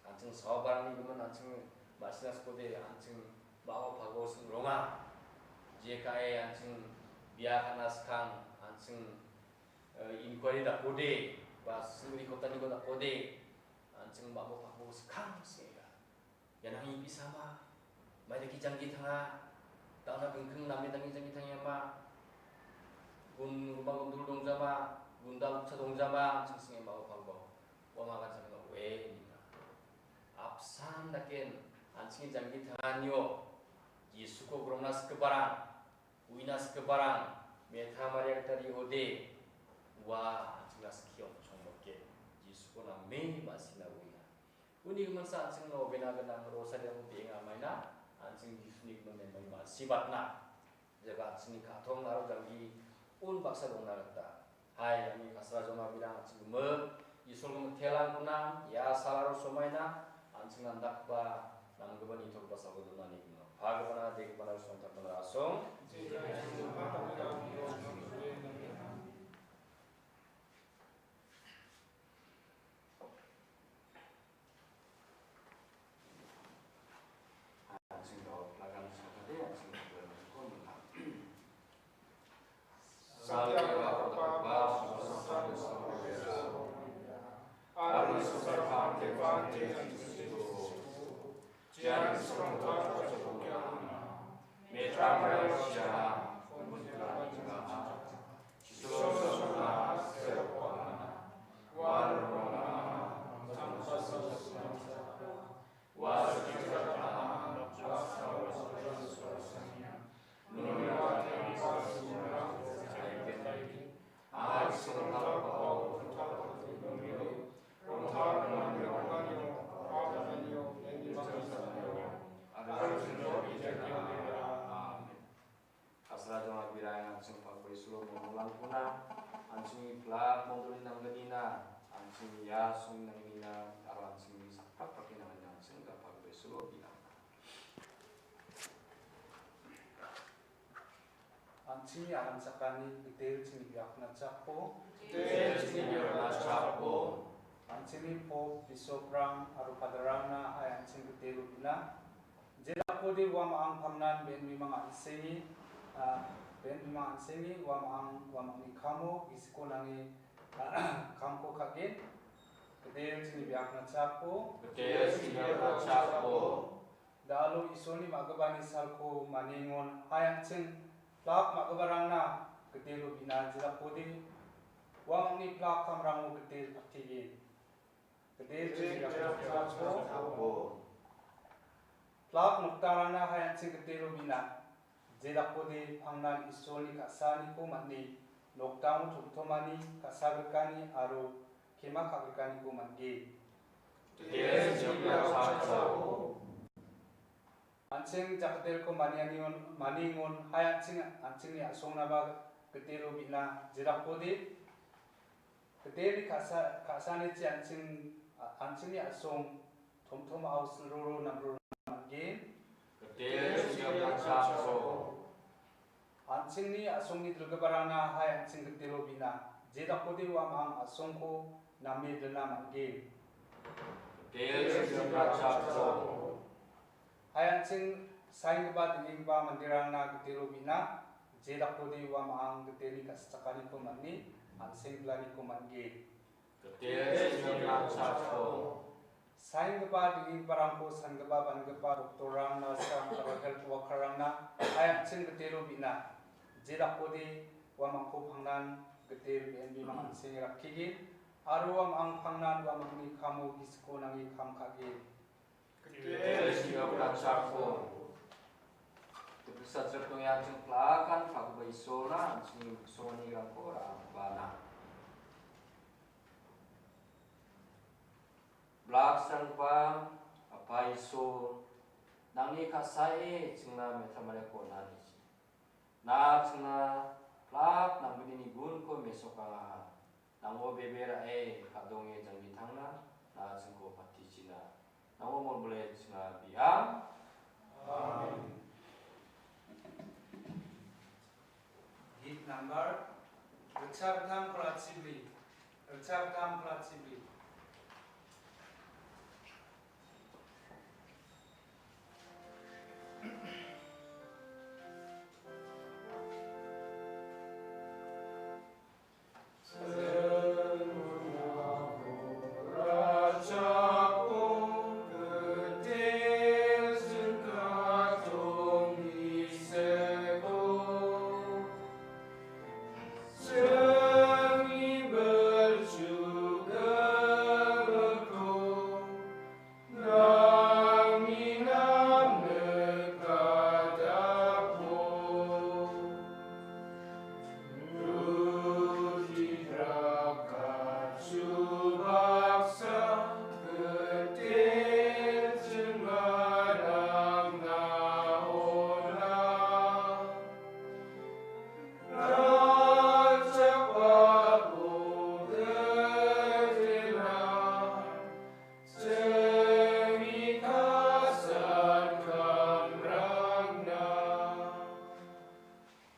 An·ching saobarangni gimin an·ching ma·sina sikode an·ching ma·o pago sing ronga. Jekae an·ching bia ka·na skang an·ching, eh, inquiry dakode, ba singri kotaniko dakode, an·ching ma·o pago skang senga. Ian angni bi·sama, maidake janggi tanga, dal·na gingking name dangni janggi tangiama, gun ruma gundul dongjama, gunda lukcha dongjama, an·ching singe ma·o pangbo, uamagan jangno ue ninga. Apsan daken, an·chingni janggi tanganio, Jisuko grongna sikgiparang, uina sikgiparang, Metra Maria gita re·ode, ua an·chingna skie ong·chongmoke, Jisuko name ma·sina uina. Uni giminsa an·chingno obena gnang rosariamo be·enga maina, an·ching Jisuni gimin nemai ma·sibatna. Jeba an·chingni ka·tong aro janggi un baksa dongna gita. Hai, angni kasra joma birang an·ching gimik, Isolko mitelangkona, ia salaro somaina, an·ching andakgipa, namgipa nitogipa salko donani gimin. Pagipana, degipana, songtakpana rasong. Asra joma birang an·ching pakpari sulo monolangkuna, an·chingni plak mondoli nanggnina, an·chingni ya song nangnina, aro an·chingni sakprak prake nangnina an·ching pakpari sulo bilang. An·chingni aramchakani gitel chingni biakna chapko. Gitel chingni biakna chapko. An·chingni pop, bisoprang aro padarangna hai an·ching gitel bina. Jelakode uamang pangnan ben mimang an·sengi, ah, ben mimang an·sengi uamang, uamangni kamo gisiko nange, ah, kamko ka·gen. Gitel chingni biakna chapko. Gitel chingni biakna chapko. Da·alo Isolni ma·gipani salko maniengon hai an·ching plak ma·giparangna gitelo bina jelakode uamangni plak kamrango gitel paktege. Gitel chingni biakna chapko. Plak nokdangrangna hai an·ching gitelo bina. Jelakode pangnan Isolni ka·saaniko man·e, nokdango tomtomani, ka·sagrikani aro kema ka·grikaniko man·ge. Gitel chingni biakna chapko. An·ching jakgitelko manianion, maniengon hai an·ching, an·chingni a·songnaba gitelo bina jelakode. Gitelni ka·sa-, ka·saanichi an·ching, a-, an·chingni a·song tomtomao silroro namroro man·gen. Gitel chingni biakna chapko. An·chingni a·songni dilgiparangna hai an·ching gitelo bina. Jedakode uamang a·songko name dilna man·gen. Gitel chingni biakna chapko. Hai an·ching saenggipa dingenggipa manderangna gitelo bina. Jedakode uamang gitelni ka·sichakaniko man·e, an·seng bilaniko man·gen. Gitel chingni biakna chapko. Saenggipa dingenggiparangko sangipa bangipa doktorrang, narsrang aro health workerrangna hai an·ching gitelo bina. Jedakode uamangko pangnan gitel be·en bimang an·seng rakkegen. Aro uamang pangnan uamangni kamo gisiko nange kam ka·ge. Gitel jingga gitchakon. Dipilsa jrep dongenga, an·ching plakan pagipa Isolna an·chingni songanirangko ra·angna. Blaksrangba Apa Isol, nangni ka·sae chingna Metra Mariako on·anichi. Na chingna plak namgnini gunko mesokangaha. Nango bebe ra·e ka·donge janggi tangna, na chingko patichina. Nango molmole chinga biang. Amen. Git number ritchakgittam kolachibri, ritchakgittam kolachibri.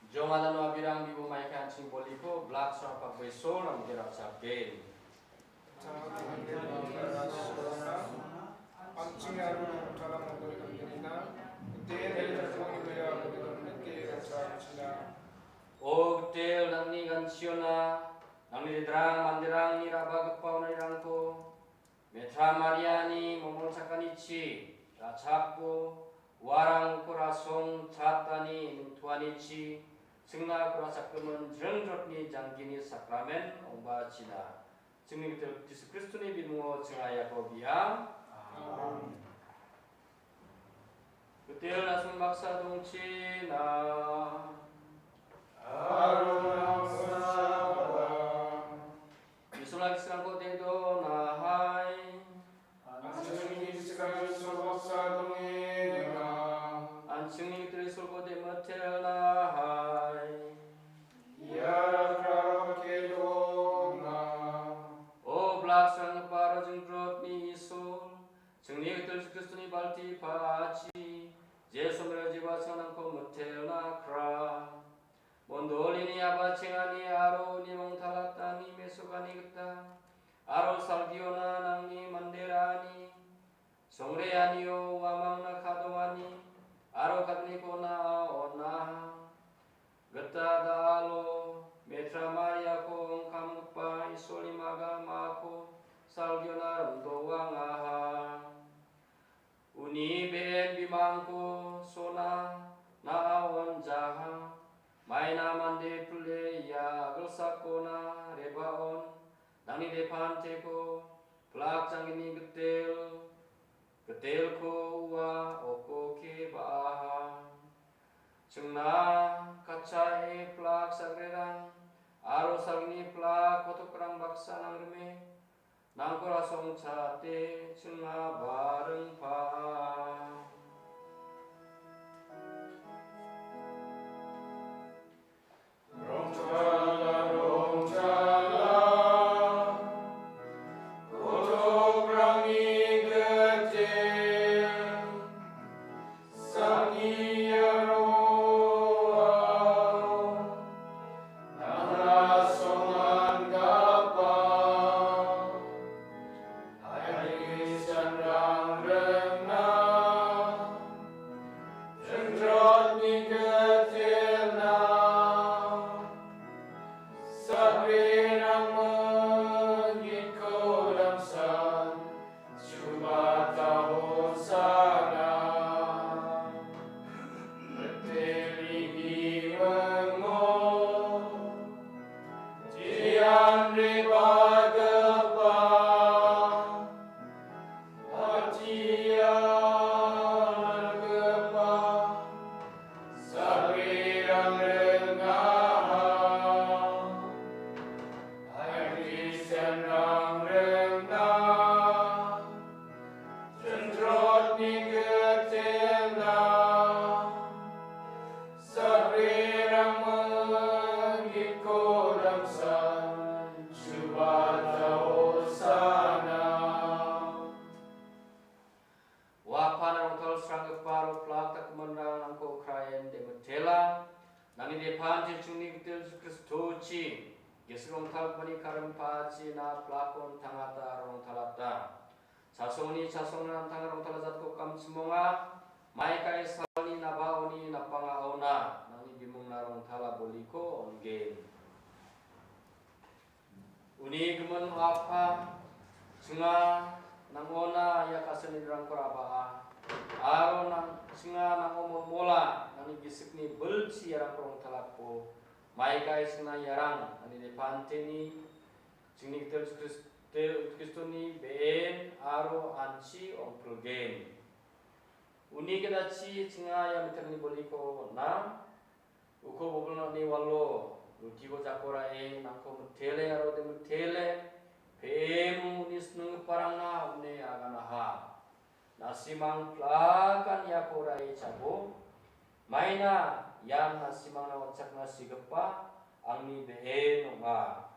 Jong alano abirang bibo maika an·ching boliko, blaksrang pakboi sol, namgera chapen. O Gitel, nangni ganchiona, nangni ridrang manderangni ra·bagipa onarangko, Metra Mariani momol chakanichi, ra·chakko, uarang uko rasong chatani ningtuanichi, chingna kura sakgimin jringjotni janggini sakramen ong·bachina. Chingni Gitel Jisu Kristoni bimungo chinga iako biang. Amen. Gitel na·simon baksa dongchina. Aro na·simon baksa. Isolna gisrangko de·donahai. An·chingni gisik Isol baksa dongenga. An·chingni Gitel Isolko de·mitelnahai. Ia rakrara pake dona. O blaksranggipa aro jinggrotni Isol, chingni Gitel Jisu Kristoni balti pachi, Jisu Maria jiba chingnangko mitelnakra. Mondolini aba chengani aro uni mongtalatani mesokani gita, aro salgiona nangni manderani, songreanio uamangna kadongani, aro kadoniko na on·aha. Gita da·alo, Metra Mariako ongkamgipa Isolni magamako salgiona rimdoangaha. Uni be·en bimangko sona na·a on·jaha. Maina mande pile ia agilsakona rebaon, nangni depanteko plak janggini gitel, gitelko ua okoke ba·aha. Chingna katchae plak sagrerang aro salgini plak kotokrang baksa nangrime. Nangkora songchate chingna baringpa. Rongchala, rongchala, kotokrangni gite, sangni aro nangna songangapa. Hai Kristianrang Nangni depan Jisuni gitel Jisu Kristochi, gisik rongtalgipani karim pachina plakon tangata aro rongtalata. Chasongni chasongna nangtang rongtala jatko kamchimonga, maikai salni nabaoni napanga aona, nangni bimungna rongtala boliko ongen. Uni gimin Apa, chinga nangona ia kasanirangko rabaa, aro nang chinga nango molmola, nangni gisikni bilchi iarangko rongtalako, maikai chingna iarang, nangni nepanteni, chingni gitel Krist-, Kristoni be·en aro anchi ongpilgen. Uni gidachi chinga ia mitelni boliko on·a, uko bobilnani walo, rutiko jako ra·e, nangko mitele aro de mitele, pe·emung uni sininggiparangna on·e aganaha. Na·simang plakan iako ra·e chabo. Maina ian na·simangna on·chakna sigipa angni be·en ong·a.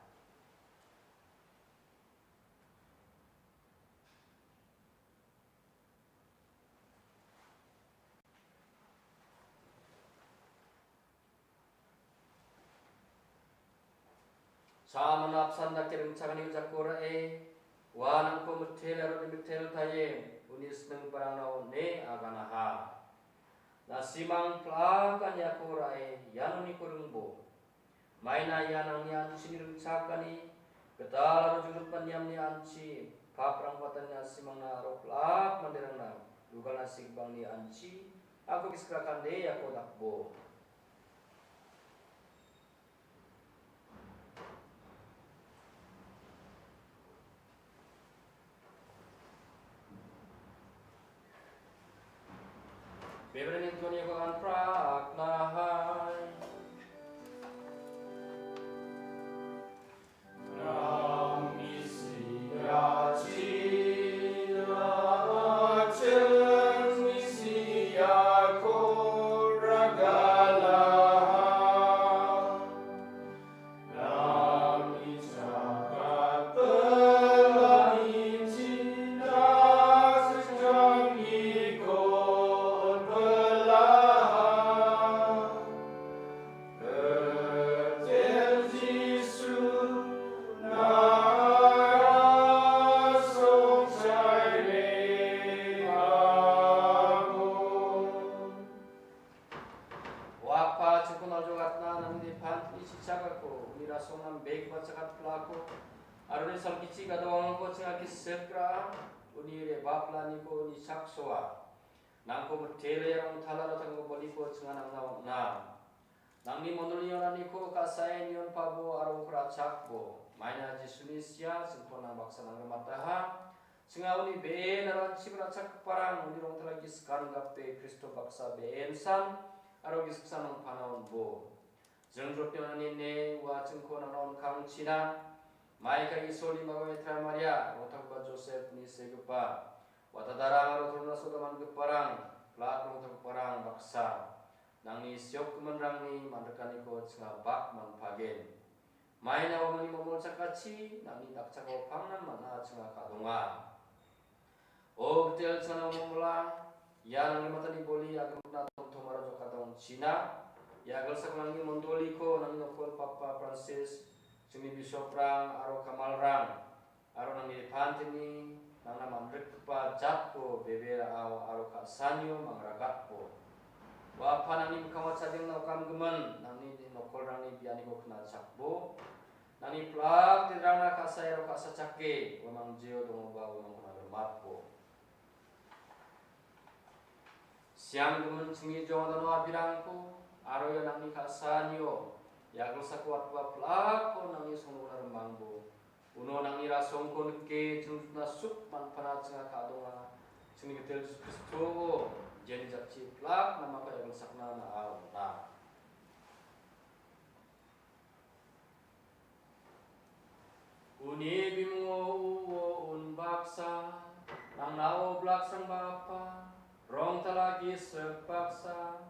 Cha·mani apsan dake ringchakani jako ra·e, uanangko mitel aro de mitel taie, uni sininggiparangna on·e aganaha. Na·simang plakan iako ra·e, ianoniko ringbo. Maina ian angni anchini ringchakani, gital aro jonggipa niamni anchi, paprang patani na·simangna aro plak manderangna, rugalna sigipangni anchi, ako gisik rakande iako dakbo. Bebrani tuan iako an prak nahai. O Apa, chingko naljogatna nangni pantni chichakako, uni rasongna bek bachakat plako, aro uni salgichi gadongko chinga kisekra, uni re baplaniko uni chaksoa. Nangko mitele rong talaro tangko boliko chinga nangna on·a. Nangni mondolni onaniko ka·sae nion pabo aro ongkora chakbo. Maina Jisuni sia, chingko nang baksa nangrimataha. Chinga uni be·en aro an·ching ra·chakgiparang uni rongtala gisik gape Kristo baksa be·ensan aro gisiksan ong·pana on·bo. Jringjotni onani ne ua chingko nangna on·kangchina. Maika Isolni magoe Tra Maria, rongtalgipa Josepni segipa, watadarang aro torona soda man·giparang, plak rongtalgiparang baksa, nangni siokgiminrangni man·rikaniko chinga bak man·pagen. Maina uamangni momol chakachi, nangni dakchakao pangnan man·a chinga ka·donga. O gitel chana momola, ia nangni matani boli agimikna tomtom aro jokatna ong·china. Ia agilsak nangni mondoliko nangni nokol Papa Francis, chingni bisoprang aro kamalrang, aro nangni pantini nangna man·rikgipa jatko bebe ra·ao aro ka·sanio mangragatbo. Ua Apa nangni mikkango chadengna okamgimin nangni nokolrangni bianiko knachakbo. Nangni plak derangna ka·sae aro ka·sachake, uamang jeo dongoba uamangko nangrimatbo. Sianggimin chingni jongdano abirangko, aro ia nangni ka·sanio, ia agilsako watgipa plakko nangni songnogna rimangbo. Uno nangni rasongko nike, chingtutna suk man·pana chinga ka·donga, chingni gitel Jisu Kristo, jeni jatchi plak namako ia agilsakna na·a on·a. Uni bimungo uo unbaksa, nang na·o blaksangba apa, rongtala gisik baksa,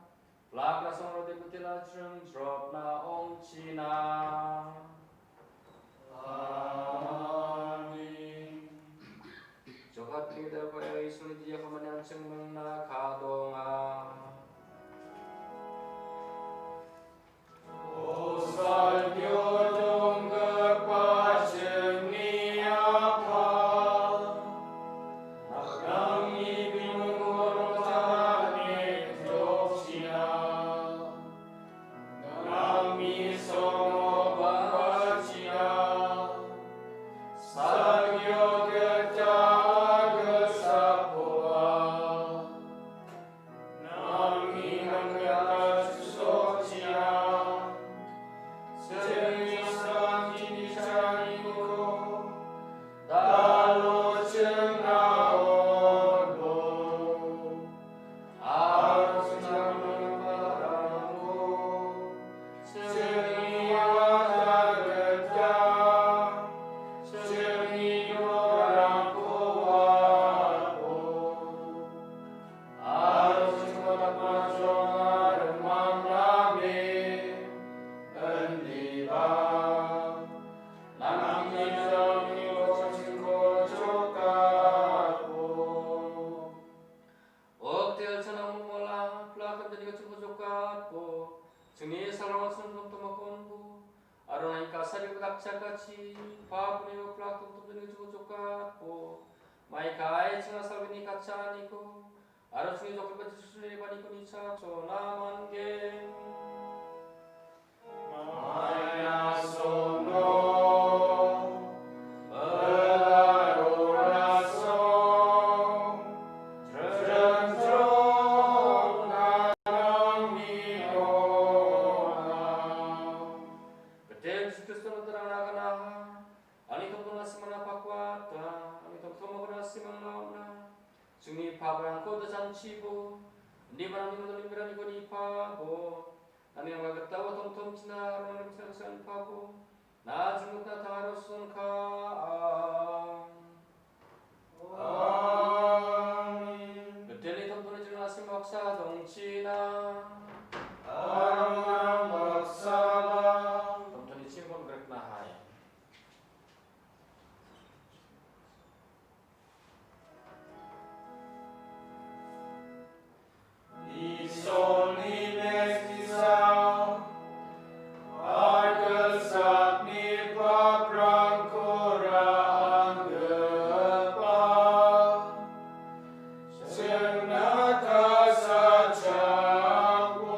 plak rasong rode butila jringjrotna ong·china. Amen. Jokat pidal koya Isuni dia pemanian cengmengna kadonga. Chingni salrangchim tomtomakonbo, aro nangni kasaribo dakchakachim, papni oplak tomtomjani jokjokatbo, mai kai chingna salgini kachaniko, aro chingni jokgipa Jisu Kristoni rebaniko nichakchona man·gen. Maina sono, bela orason, jrengrong nanangni nona. Gitel Jisu Kristo, noterangna gana, ani tomtona simana pakwata, ani tomtona simana ona. Chingni paprangko dajanchibo, indi manangni mandolin beraniko nipabo, nangni angka gitao tomtomchina aro nangni bisarangsan pabo, na jingmutna tangaro sonka. Amen. Gitelni tomtoni jingna sim baksa dongchina. Aro nang baksaba. Tomtoni chimbon grikna hai. Isolni meskisa, agilsakni paprangko ra·anggipa, chingna kasachakbo.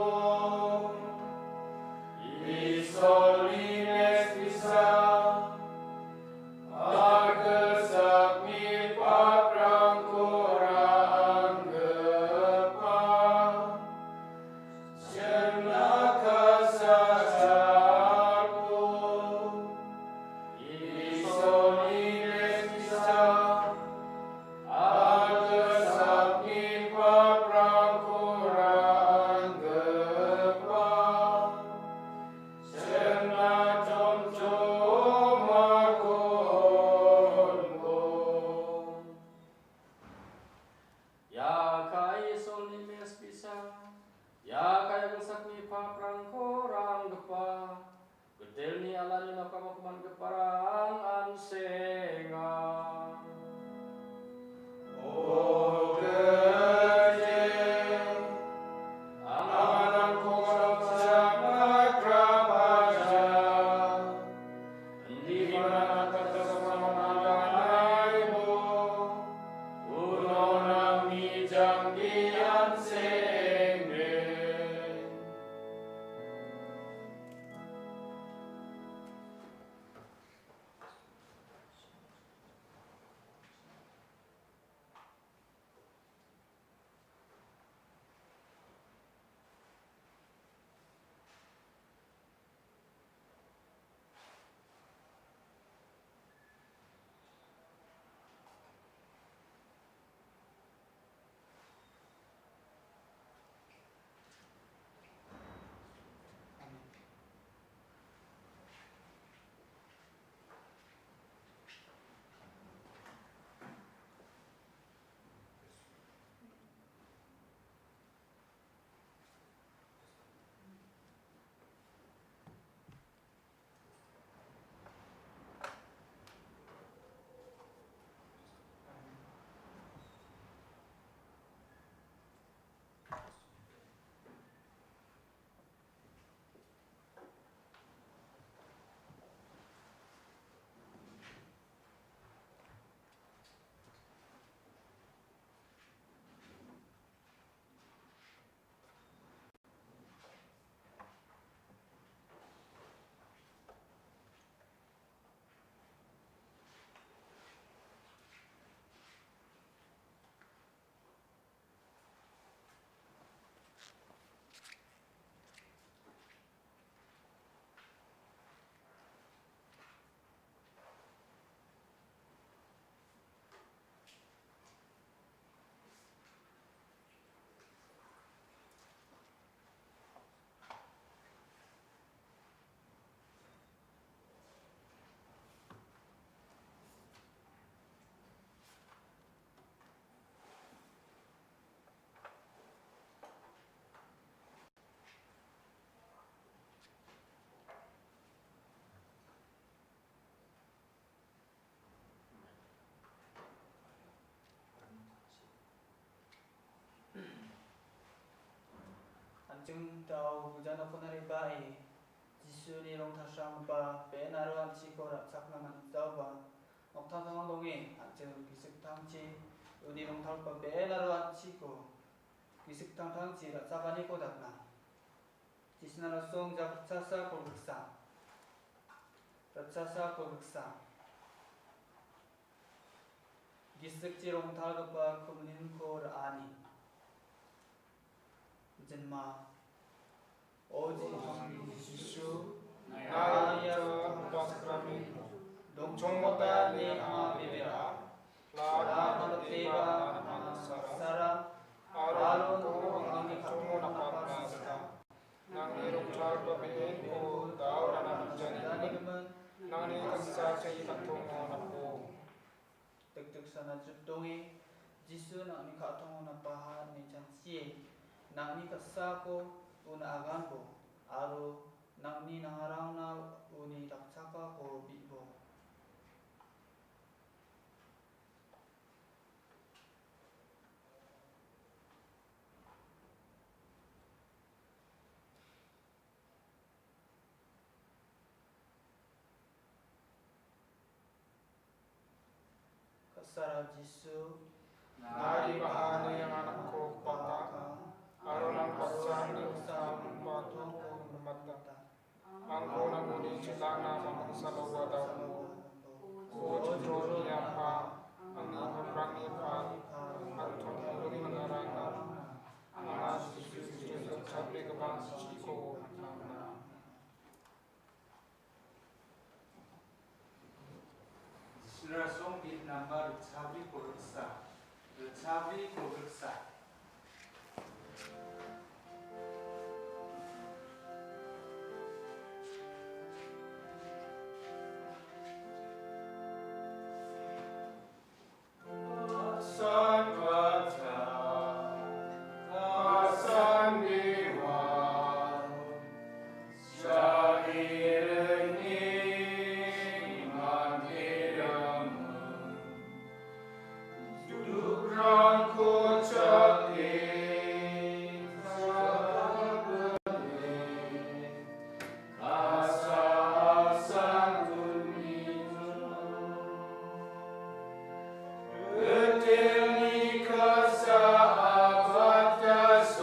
Isolni meskisa, agilsakni paprangko ra·anggipa, chingna kasachakbo. Isolni meskisa, agilsakni paprangko ra·anggipa, chingna chomchomako on·bo. Ia kae Isolni meskisa, ia kae agilsakni paprangko ra·anggipa, Gitelni alani nokamo kumangiparang an·senga. O Gite, anganangko nokchakna krapaja. Indiba nangni kasamangan aibo, uno nangni jangki an·senge. An·ching dao gilja nokona re·bae Jisuni rongtalsranggipa be·en aro an·chiko ra·chakna man·jaoba, nokdringdringo donge an·ching gisik tangchi uni rongtalgipa be·en aro an·chiko gisik tangtangchi ra·chakaniko dakna. Jisuna rasong jak ritchasa kolgriksa. Ritchasa kolgriksa. Gisikchi rongtalgipa kumninko ra·ani. Jinma. O Jisu, nang·ni ia pakrami dongchongmotani anga bebera. Aro nang·ni ka·tongona pakna sika. Nang·ni rongtalgipa be·enko daorana manjanigimin, nang·ni ka·sachi ka·tongo napo. Dikdiksana jotdonge Jisu nang·ni ka·tongo napaha ine chanchie, nang·ni ka·sako una aganbo, aro nang·ni nangarangna uni dakchakako bi·bo. Ka·sara Jisu, nari bahani anganako paka, aro nang ka·sani ka·sako mata. Angko nang·ni chilangna mangsa loa dao. O Joni apa, angni haprangni pal, angtong uni mangarangna, anga Jisu Kristo chapregipa chiko hamnamna. Srasong bit namba ritchabri kolgriksa. Ritchabri kolgriksa. Sakata, asandewa, sairengi mandiramu, dukrangko chake, sakale. Kasa asanguni. Betelni kasa abatasona.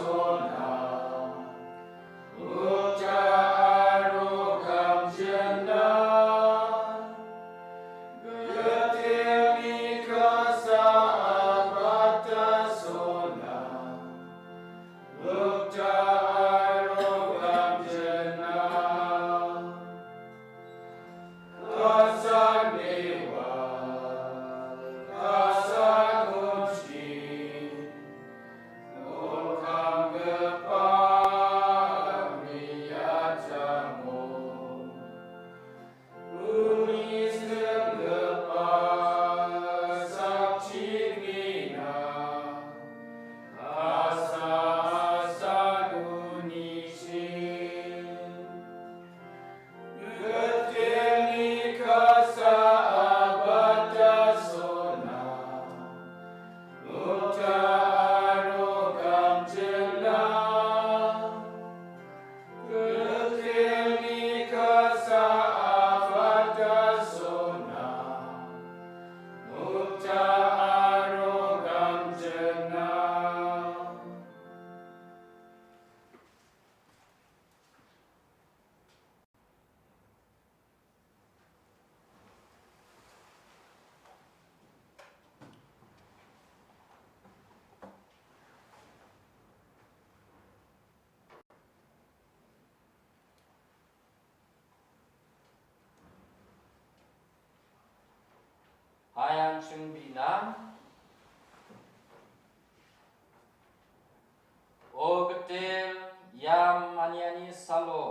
Ukta aro gamjena. Betelni kasa abatasona. Ukta aro gamjena. Kasan dewa, kasan kunci, nokanggipa miatango. Uni senggipa sakchi mina, kasa asanguni chi. Betelni kasa abatasona, ukta aro gamjena. Betelni kasa abatasona, ukta aro gamjena. Hai an·ching bina. O Gitel, ia maniani salo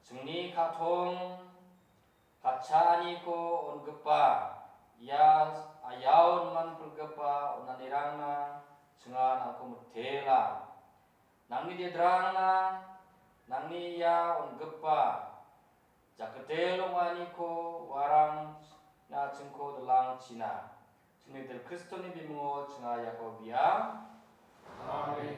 chingni ka·tong katchaaniko on·gipa, ia ayaon manpilgipa on·anirangna chinga nangko mitela. Nangni dedrangna, nangni ia on·gipa jakgitel ong·aniko uarangna chingko dilangchina. Chingni Dil Kristoni bimungo chinga iako bia. Amen.